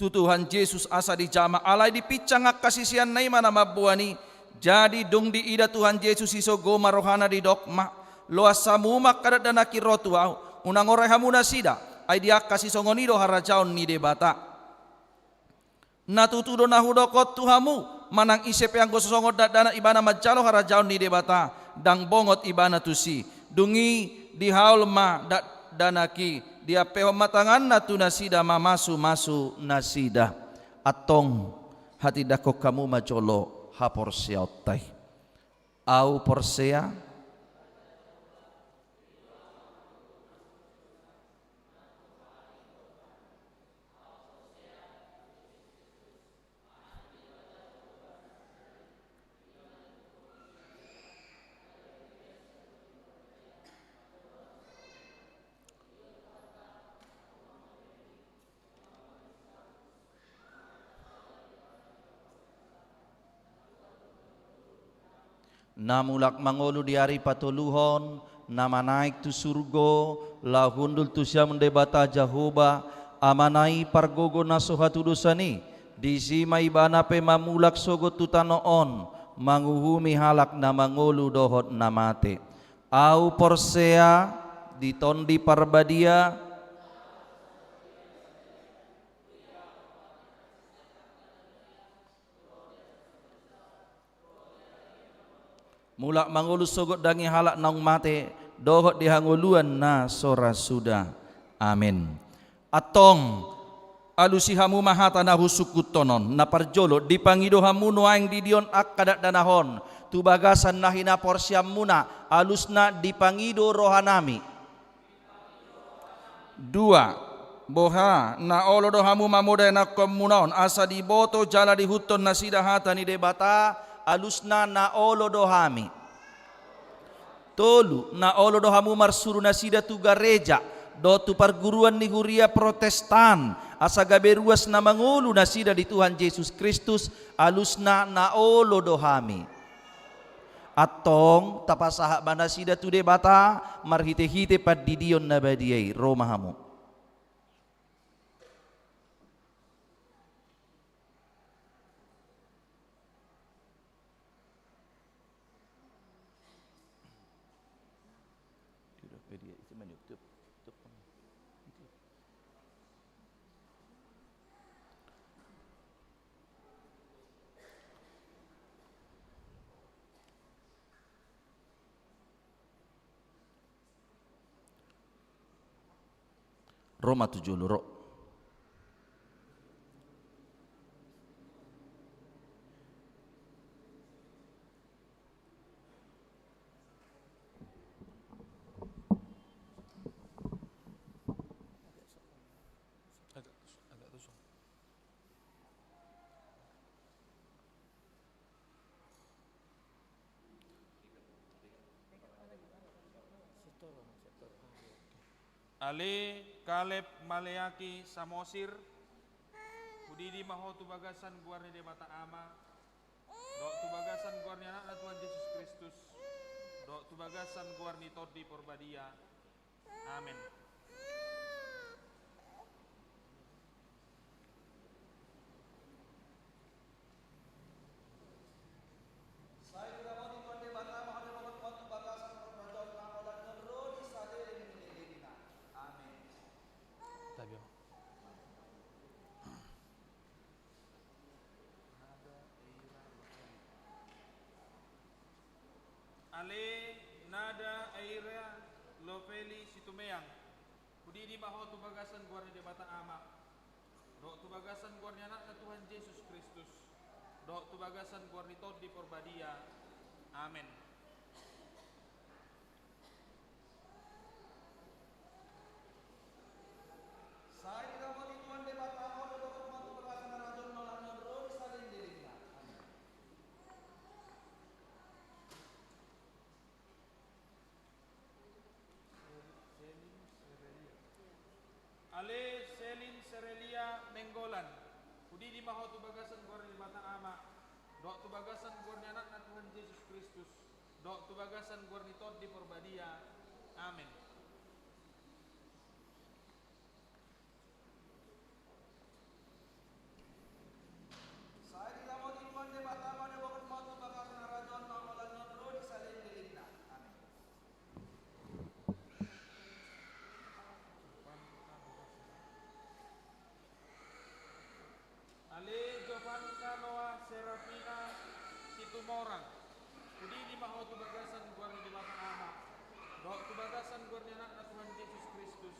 tu Tuhan Jesus asa dijama, alai dipinsang angka siseanna i ma na mamboan i. Jadi dung diida Tuhan Jesus i, sogo ma rohana, didok ma, loas hamu ma angka dakdanak i ro tu ahu, unang orai hamu nasida, ai di angka sisongon i do harajaon ni Debata. Na tutu do na hudok on tu hamu, manang ise pe anggo so songon dakdanak ibana manjalo harajaon ni Debata, ndang bongot ibana tusi. Dung i dihaol ma dakdanak i, diampehon ma tanganna tu nasida mamasu-masu nasida. Antong hatindangkon hamu ma jolo haporseaonta i. Ahu porsea. Na mulak mangolu di ari patoluhon, na manaek tu surgo, laho hundul tu siamun Debata Jahowa, Amana i pargogo na so hatudosan i, disi ma ibana pe mamulak sogot tu tano on, manguhumi halak na mangolu dohot na mate. Ahu porsea di Tondi Parbadia. Mulak mangolu sogot daging halak naung mate, dohot di hangoluan na so ra suda. Amen. Antong, alusi hamu ma hata na husungkunhon on. Na parjolo, dipangido hamu nuaeng di dia on angka dakdanak on tu bagasan na hinaporseaonmuna, alusna dipangido rohanami. Dua, boha, na olo do hamu mamodai anakkonmuna on, asa diboto jala diihuthon nasida hata ni Debata, alusna na olo do hami. Tolu, na olo do hamu marsuru nasida tu gareja dohot tu parguruan ni huria Protestan, Asa gabe ruas na mangolu nasida di Tuhan Jesus Kristus, alusna na olo do hami. Antong tapasahat ma nasida tu Debata marhitehite pandidion na badia i. Ro ma hamu. Ro ma tu jolo, ro. Ale Kaleb Maleaki Samosir, hudidi ma ho tu bagasan goar ni Debata Ama, dohot tu bagasan goar ni Anakna Tuhan Jesus Kristus, dohot tu bagasan goar ni Tondi Porbadia. Amen. Ale Nada Eira Lovely Situmeang, hudidi ma ho tu bagasan goar ni Debata Ama, dohot tu bagasan goar ni Anakna Tuhan Jesus Kristus, dohot tu bagasan goar ni Tondi Porbadia. Amen. Ale Selin Serelia Nainggolan, hudidi ma ho tu bagasan goar ni Debata Ama, dohot tu bagasan goar ni Anakna Tuhan Jesus Kristus, dohot tu bagasan goar ni Tondi Porbadia. Amen. Ale Jovanka Noah Serafina Situmorang, hudidi ma ho tu bagasan goar ni Debata Ama, dohot tu bagasan goar ni Anakna Tuhan Jesus Kristus,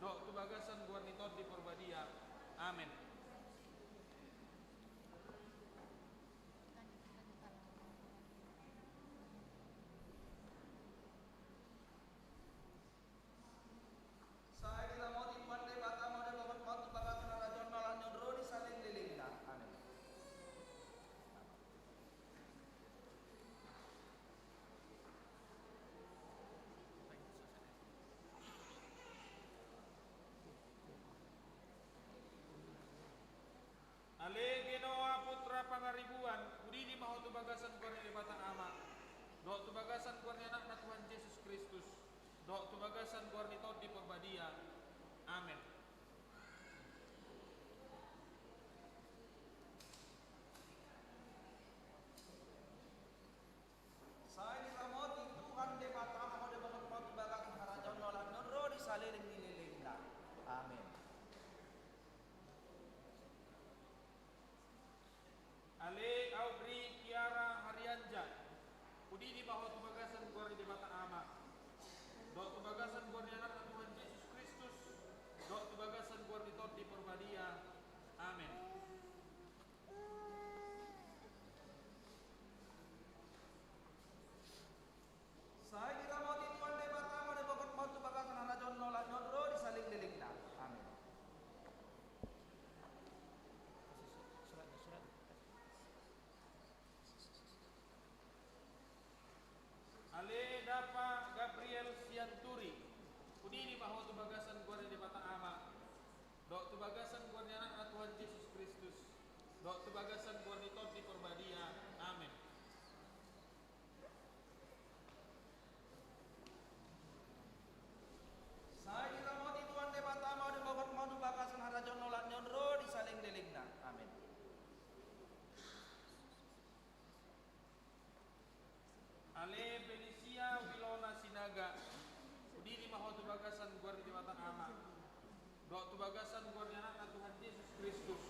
dohot tu bagasan goar ni Tondi Porbadia. Amen. Ale Genoa putra Pangaribuan, hudidi ma ho tu bagasan goar ni Debata Ama, dohot tu bagasan goar ni Anakna Tuhan Jesus Kristus, dohot tu bagasan goar ni Tondi Porbadia. Amen. Sai diramoti Tuhan Debata ma ho di bagasan harajaonna, ro di saleleng ni lelengna. Amen. Ale Audrey Kiara Harianja, hudidi ma ho tu bagasan goar ni Debata Ama, dohot tu bagasan goar ni Anakna Tuhan Jesus Kristus, dohot tu bagasan goar ni Tondi Porbadia. Amen. Sai diramoti Tuhan Debata ma ho di bagasan harajaonna, ro di saleleng ni lelengna. Amen. Tu bagasan goar ni Tondi Porbadia. Amen. Sai diramoti Tuhan Debata ma ho di bagasan harajaon na uli on ro di saleleng-lelengna. Amen. Ale Felicia Wilona Sinaga, hudidi ma ho tu bagasan goar ni Debata Ama, dohot tu bagasan goar ni Anakna Tuhan Jesus Kristus,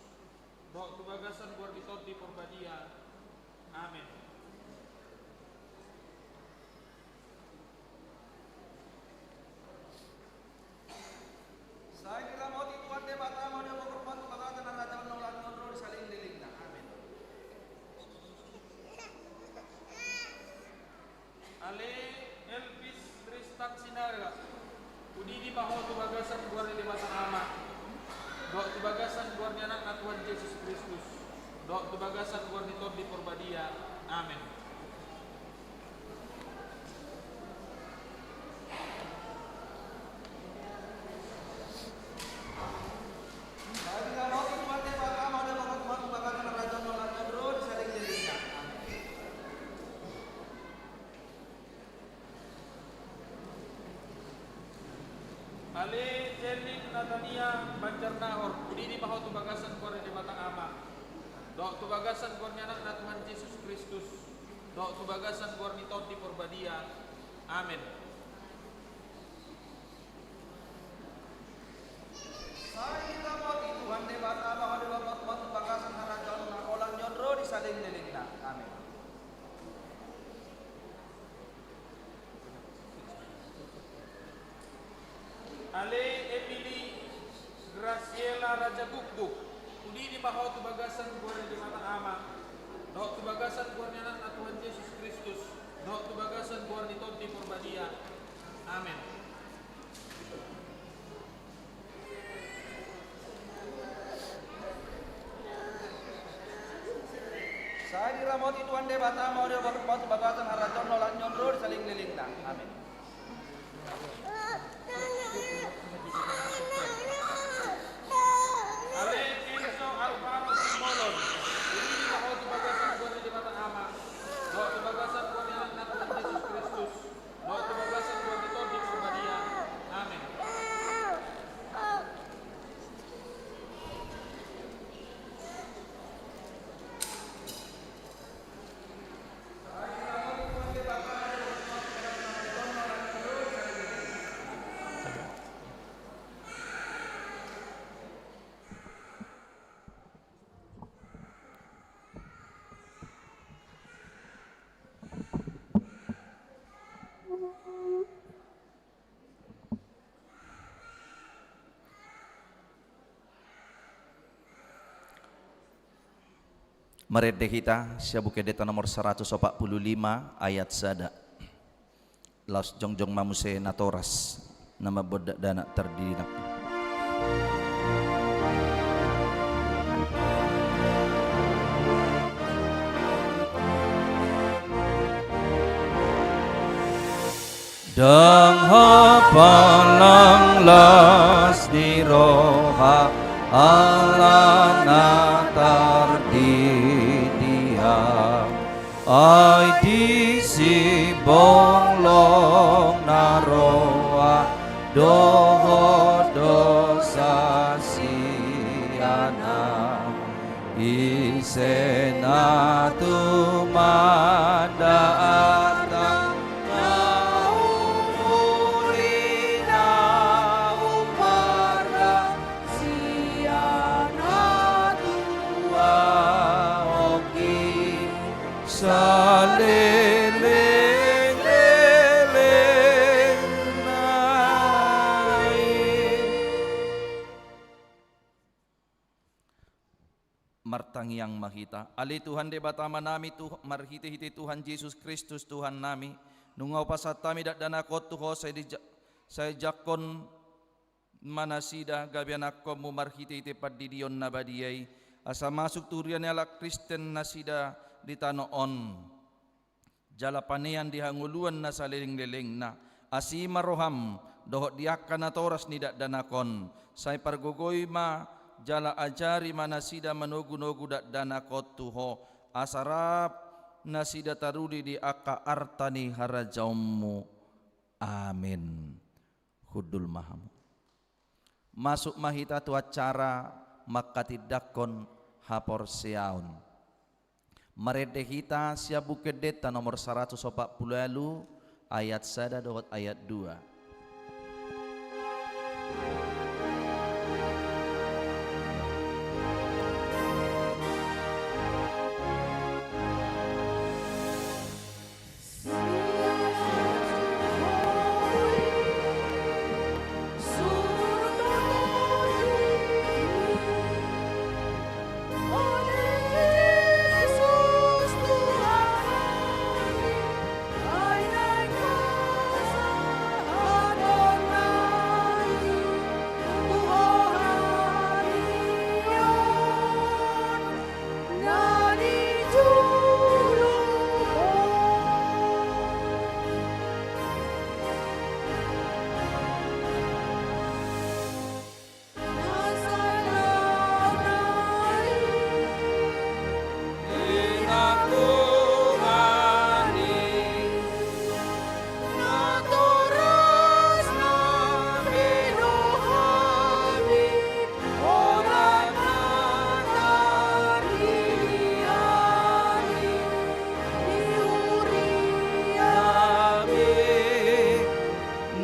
dohot tu bagasan goar ni Tondi Porbadia. Amen. Sai diramoti Tuhan Debata ma ho di bagasan harajaon na uli on ro di saleleng-lelengna. Amen. Ale Elvis Tristan Sinaga, hudidi ma ho tu bagasan goar ni Debata Ama, dohot tu bagasan goar ni Anakna Tuhan Jesus Kristus, dohot tu bagasan goar ni Tondi Porbadia. Amen. Ale Jelin Natania Banjarnahor, hudidi ma ho tu bagasan goar ni Debata Ama, dohot tu bagasan goar ni Anakna Tuhan Jesus Kristus, dohot tu bagasan goar ni Tondi Porbadia. Amen. Sai diramoti Tuhan Debata ma ho di bagasan harajaon na uli on ro di saleleng-lelengna. Amen. Ale Emily Graciela Rajagukguk, hudidi ma ho tu bagasan goar ni Debata Ama, dohot tu bagasan goar ni Anakna Tuhan Jesus Kristus, dohot tu bagasan goar ni Tondi Porbadia. Amen. Sai diramoti Tuhan Debata ma ho di bagasan harajaon na uli on ro di saleleng-lelengna. Amen. Ale Kenzo Alvaro Simbolon, hudidi ma ho tu bagasan goar ni Debata Ama, dohot tu bagasan goar ni Anakna Tuhan Jesus Kristus, dohot tu bagasan goar ni Tondi Porbadia. Amen. Marende hita sian Buku Endenta nomor saratus opat pulu lima ayat sada. Laos jongjong ma muse natoras na mamboan dakdanak tardidi nangkin. Ndang hapalang las ni roha ala na tardidi am. Ai disi bonglong na roa dohot dosa sian am. Ise na tumanda arta na umuri na umparna sian na tua oki saleleng-lelengna i. Martangiang ma hita. Ale Tuhan Debata Amanami, tu, marhite-hite Tuhan Jesus Kristus Tuhannami, nunga hupasahat hami dakdanak on tu Ho, sai dija-, sai jangkon ma nasida gabe anakkonmu marhite-hite pandidion na badia i, asa masuk tu huria ni halak Kristen nasida di tano on. Jala panean di hangoluan na saleleng-lelengna, asi ma roham dohot di angka natoras ni dakdanak on, sai pargogoi ma jala ajari ma nasida manogunogu dakdanak on tu Ho, asa rap nasida taruli di angka arta ni harajaonMu. Amin. Hundul ma hamu. Masuk ma hita tu acara manghatindanghon haporseaon. Marende hita sian Buku Endenta nomor saratus opat pulu ualu, ayat sada dohot ayat dua.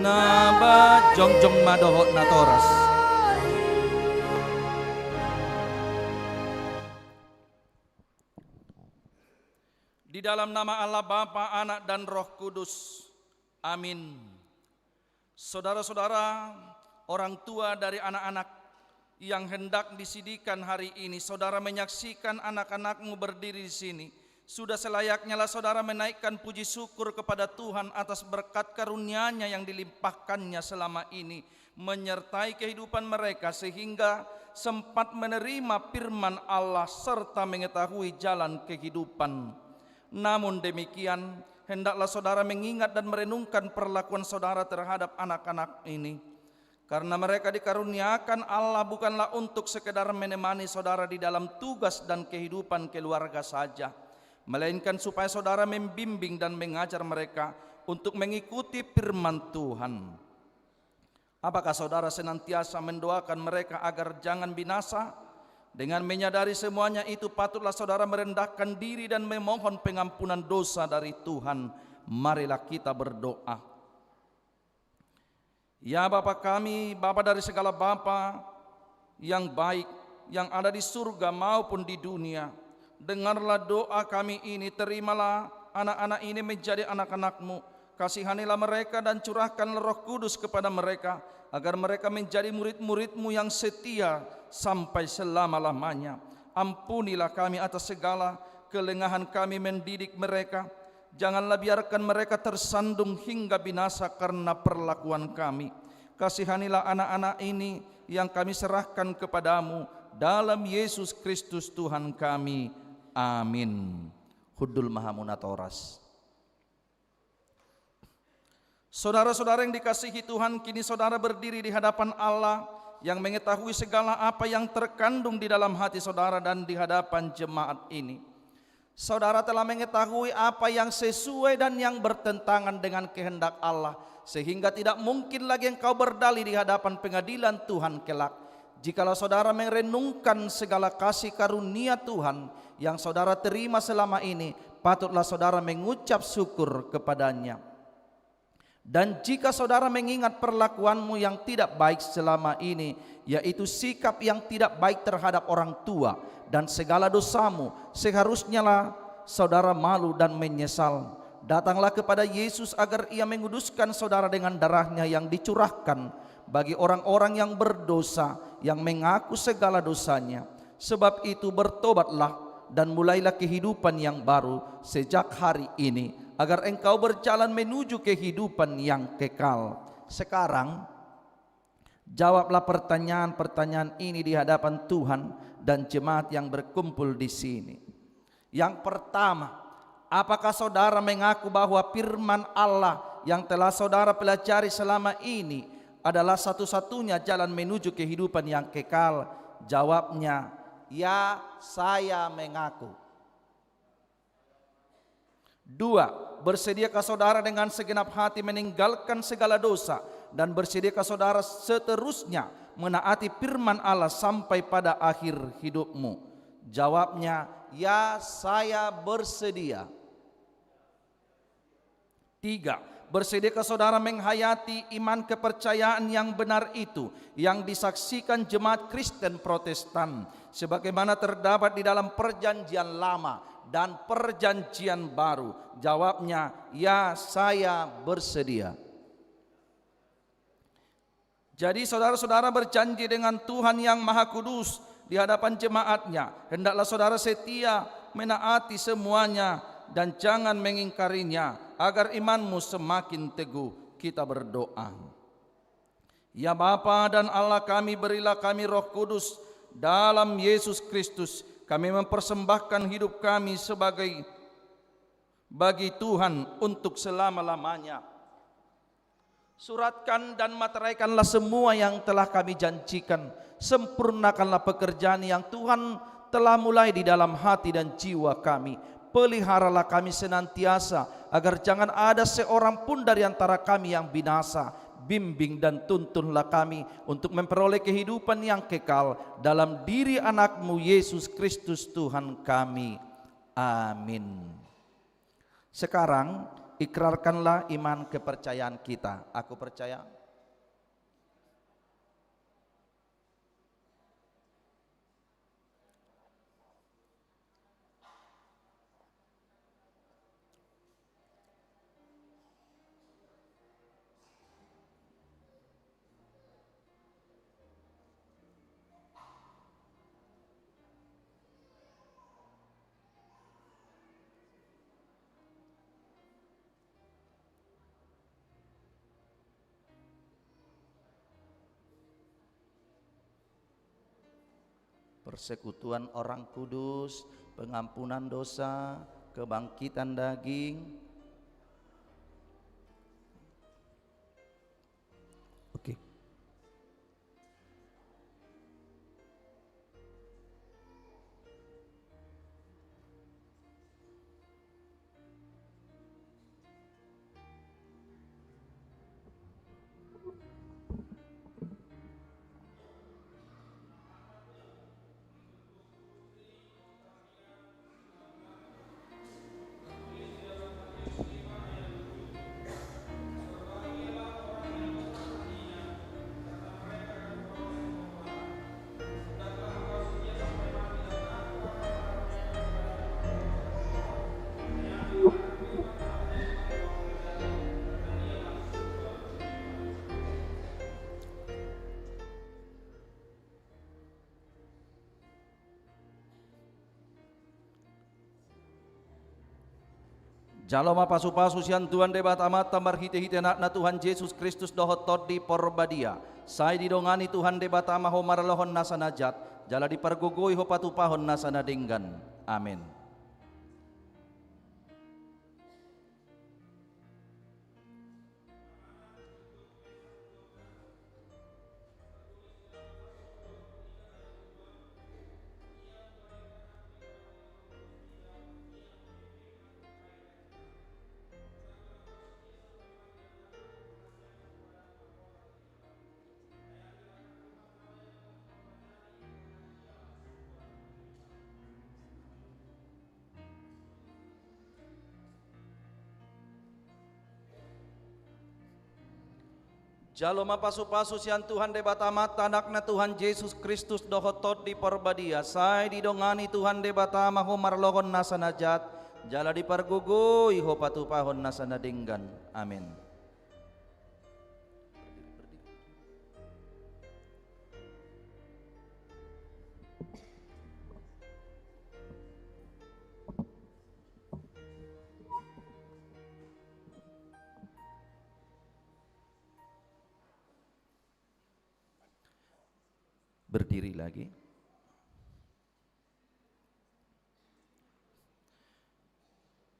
Na ba jongjong ma dohot natoras. Di dalam nama Allah Bapa, Anak, dan Roh Kudus. Amin. Saudara-saudara, orang tua dari anak-anak yang hendak disidikan hari ini, saudara menyaksikan anak-anakmu berdiri di sini. Sudah selayaknyalah saudara menaikkan puji syukur kepada Tuhan atas berkat karunia-Nya yang dilimpahkan-Nya selama ini, menyertai kehidupan mereka sehingga sempat menerima firman Allah serta mengetahui jalan kehidupan. Namun demikian, hendaklah saudara mengingat dan merenungkan perlakuan saudara terhadap anak-anak ini. Karena mereka dikaruniakan Allah bukanlah untuk sekedar menemani saudara di dalam tugas dan kehidupan keluarga saja, melainkan supaya saudara membimbing dan mengajar mereka untuk mengikuti firman Tuhan. Apakah saudara senantiasa mendoakan mereka agar jangan binasa? Dengan menyadari semuanya itu, patutlah saudara merendahkan diri dan memohon pengampunan dosa dari Tuhan. Marilah kita berdoa. Ya Bapa kami, Bapa dari segala bapa, yang baik, yang ada di surga maupun di dunia, dengarlah doa kami ini, terimalah anak-anak ini menjadi anak-anak-Mu, kasihanilah mereka dan curahkanlah Roh Kudus kepada mereka, agar mereka menjadi murid-murid-Mu yang setia sampai selama-lamanya. Ampunilah kami atas segala kelengahan kami mendidik mereka. Janganlah biarkan mereka tersandung hingga binasa karena perlakuan kami. Kasihanilah anak-anak ini yang kami serahkan kepada-Mu dalam Yesus Kristus Tuhan kami. Amin. Hundul ma hamu natoras. Saudara-saudara yang dikasihi Tuhan, kini saudara berdiri di hadapan Allah yang mengetahui segala apa yang terkandung di dalam hati saudara dan di hadapan jemaat ini. Saudara telah mengetahui apa yang sesuai dan yang bertentangan dengan kehendak Allah, sehingga tidak mungkin lagi engkau berdalih di hadapan pengadilan Tuhan kelak. Jikalau saudara merenungkan segala kasih karunia Tuhan yang saudara terima selama ini, patutlah saudara mengucap syukur kepada-Nya. Dan jika saudara mengingat perlakuanmu yang tidak baik selama ini, yaitu sikap yang tidak baik terhadap orang tua dan segala dosamu, seharusnyalah saudara malu dan menyesal. Datanglah kepada Yesus agar Ia menguduskan saudara dengan darah-Nya yang dicurahkan bagi orang-orang yang berdosa, yang mengaku segala dosanya. Sebab itu, bertobatlah dan mulailah kehidupan yang baru sejak hari ini, agar engkau berjalan menuju kehidupan yang kekal. Sekarang, jawablah pertanyaan-pertanyaan ini di hadapan Tuhan dan jemaat yang berkumpul di sini. Yang pertama, apakah saudara mengaku bahwa firman Allah yang telah saudara pelajari selama ini adalah satu-satunya jalan menuju kehidupan yang kekal? Jawabnya, "Ya, saya mengaku." Dua, bersediakah saudara dengan segenap hati meninggalkan segala dosa, dan bersediakah saudara seterusnya menaati firman Allah sampai pada akhir hidupmu? Jawabnya, "Ya, saya bersedia." Tiga, bersediakah saudara menghayati iman kepercayaan yang benar itu, yang disaksikan jemaat Kristen Protestan, sebagaimana terdapat di dalam Perjanjian Lama dan Perjanjian Baru? Jawabnya, "Ya, saya bersedia." Jadi, saudara-saudara berjanji dengan Tuhan yang Maha Kudus di hadapan jemaatnya, hendaklah saudara setia menaati semuanya dan jangan mengingkarinya, agar imanmu semakin teguh. Kita berdoa. Ya Bapa dan Allah kami, berilah kami Roh Kudus dalam Yesus Kristus. Kami mempersembahkan hidup kami sebagai bagi Tuhan untuk selama-lamanya. Suratkan dan materaikanlah semua yang telah kami janjikan. Sempurnakanlah pekerjaan yang Tuhan telah mulai di dalam hati dan jiwa kami. Peliharalah kami senantiasa, agar jangan ada seorang pun dari antara kami yang binasa. Bimbing dan tuntunlah kami untuk memperoleh kehidupan yang kekal dalam diri Anak-Mu, Yesus Kristus, Tuhan kami. Amin. Sekarang, ikrarkanlah iman kepercayaan kita. Aku percaya. Persekutuan orang kudus, pengampunan dosa, kebangkitan daging. Oke. Jalo ma pasupasu sian Tuhan Debata Amanta marhitehite Anakna Tuhan Jesus Kristus dohot Tondi Porbadia. Sai didongani Tuhan Debata ma ho maralohon nasa na jat, jala dipargogoi ho patupahon nasa na denggan. Amen. Jalo ma pasupasu sian Tuhan Debata Amanta, Anakna Tuhan Jesus Kristus dohot Tondi Porbadia. Sai didongani Tuhan Debata ma ho maralohon nasa na jat, jala dipargogoi ho patupahon nasa na denggan. Amen. Berdiri lagi.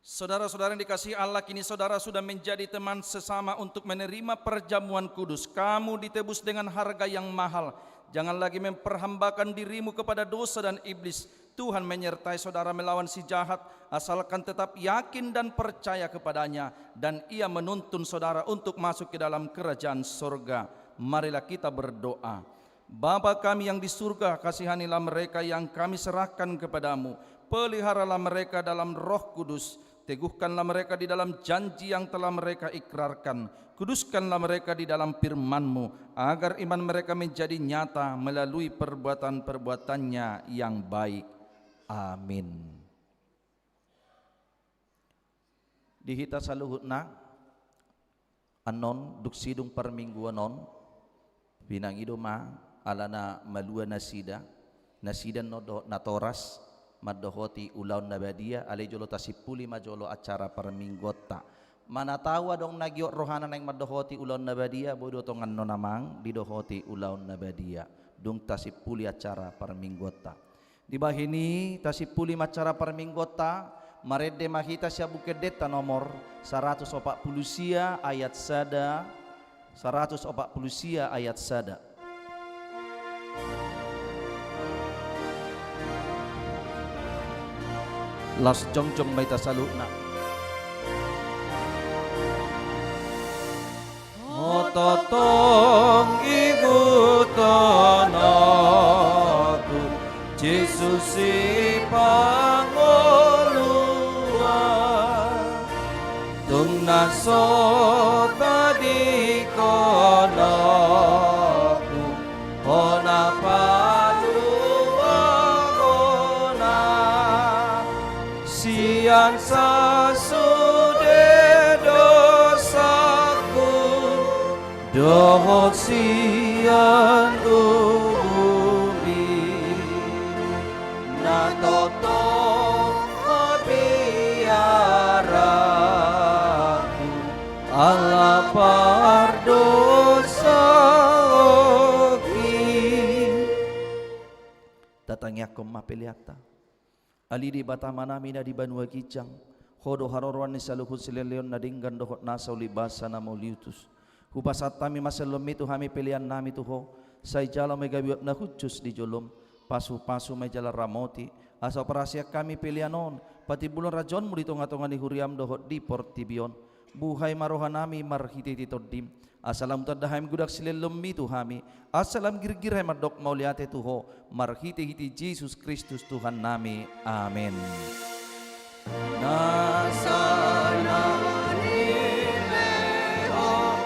Saudara-saudara yang dikasihi Allah, kini saudara sudah menjadi teman sesama untuk menerima perjamuan kudus. Kamu ditebus dengan harga yang mahal. Jangan lagi memperhambakan dirimu kepada dosa dan iblis. Tuhan menyertai saudara melawan si jahat, asalkan tetap yakin dan percaya kepada-Nya, dan Ia menuntun saudara untuk masuk ke dalam kerajaan sorga. Marilah kita berdoa. Bapa kami yang di surga, kasihanilah mereka yang kami serahkan kepada-Mu. Peliharalah mereka dalam Roh Kudus. Teguhkanlah mereka di dalam janji yang telah mereka ikrarkan. Kuduskanlah mereka di dalam firman-Mu, agar iman mereka menjadi nyata melalui perbuatan-perbuatannya yang baik. Amin. Di hita saluhutna, annon dung sidung parmingguon on, pinangido ma alana malua nasida, nasida annon dohot natoras mandohoti ulaon na badia, alai jolo tasimpuli ma jolo acara parmingguonta. Mana tau adong na giot rohana naeng mandohoti ulaon na badia, boi do tong annon amang didohoti ulaon na badia dung tasimpuli acara parmingguonta. Dibahen i, tasimpuli ma acara parmingguonta, marende ma hita sian Buku Endenta nomor saratus opat pulu sia ayat sada, saratus opat pulu sia ayat sada. Laos jongjong ma hita saluhutna. Tongtong ihuthon ho tu Jesus Sipangolu an, tung na so tadingkon ho tu hona paluahon an sian sasude dosangku dohot sian uhummi. Na tongtong habiaranku ala pardosaonki. Tatangiangkon ma peleanta. Ale Debata Amanami na di banua ginjang, Ho do haroroan ni saluhut silehon-lehon na denggan dohot nasa ulibasa na mauliutus. Hupasahat hami ma sian lomMi tu hami peleannami tu Ho, sai jalo ma i gabe uap na hushus di joloM. Pasu-pasu ma i jala ramoti, asa huparhaseang hami pelean on patimbulhon harajaonMu di tonga-tonga ni huriaM dohot di portibi on. Buhai ma rohanami marhite-hite TondiM, asa lam tanda hami godang silehon-lehonMi tu hami, asa lam girgir hami mandok mauliate tu Ho marhite-hite Jesus Kristus Tuhannami. Amen. Na sana ni lehon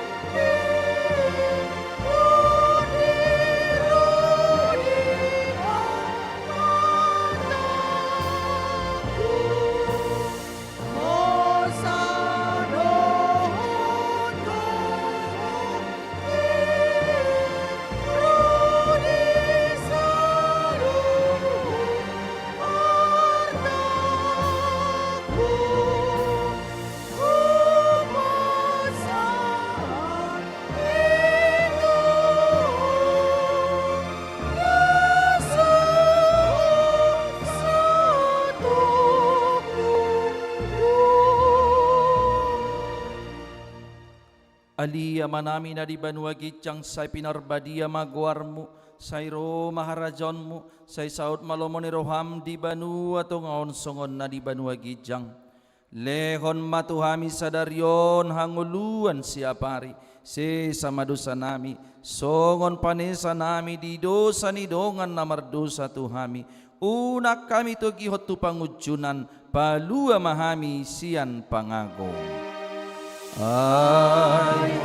Ale Amanami na di banua ginjang, sai pinarbadia ma goarMu, sai ro ma harajaonMu, sai saut ma lomo ni rohaM di banua tonga on songon na di banua ginjang. Lehon ma tu hami sadari on hangoluan siapari, sesa ma dosanami, songon panesanami di dosa ni dongan na mardosa tu hami, unang hami togihon tu pangunjunan, palua ma hami sian pangago. Ai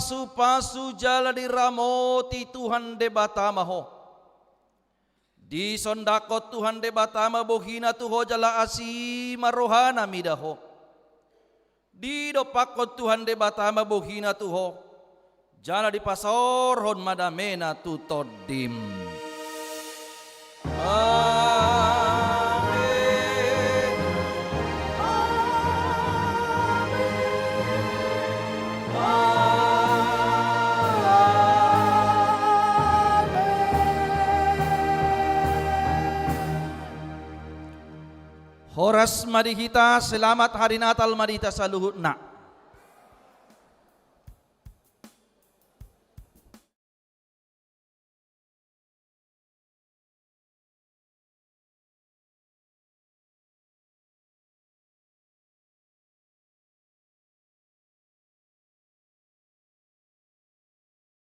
Pasu-pasu jala diramoti Tuhan Debata ma ho. Disondangkon Tuhan Debata ma bohina tu ho jala asi ma rohana mida ho. Didompakkon Tuhan Debata ma bohina tu ho, jala dipasaorhon ma damena tu tondim. Amen. Amen. Amen. Horas ma di hita, selamat hari Natal ma di hita saluhutna.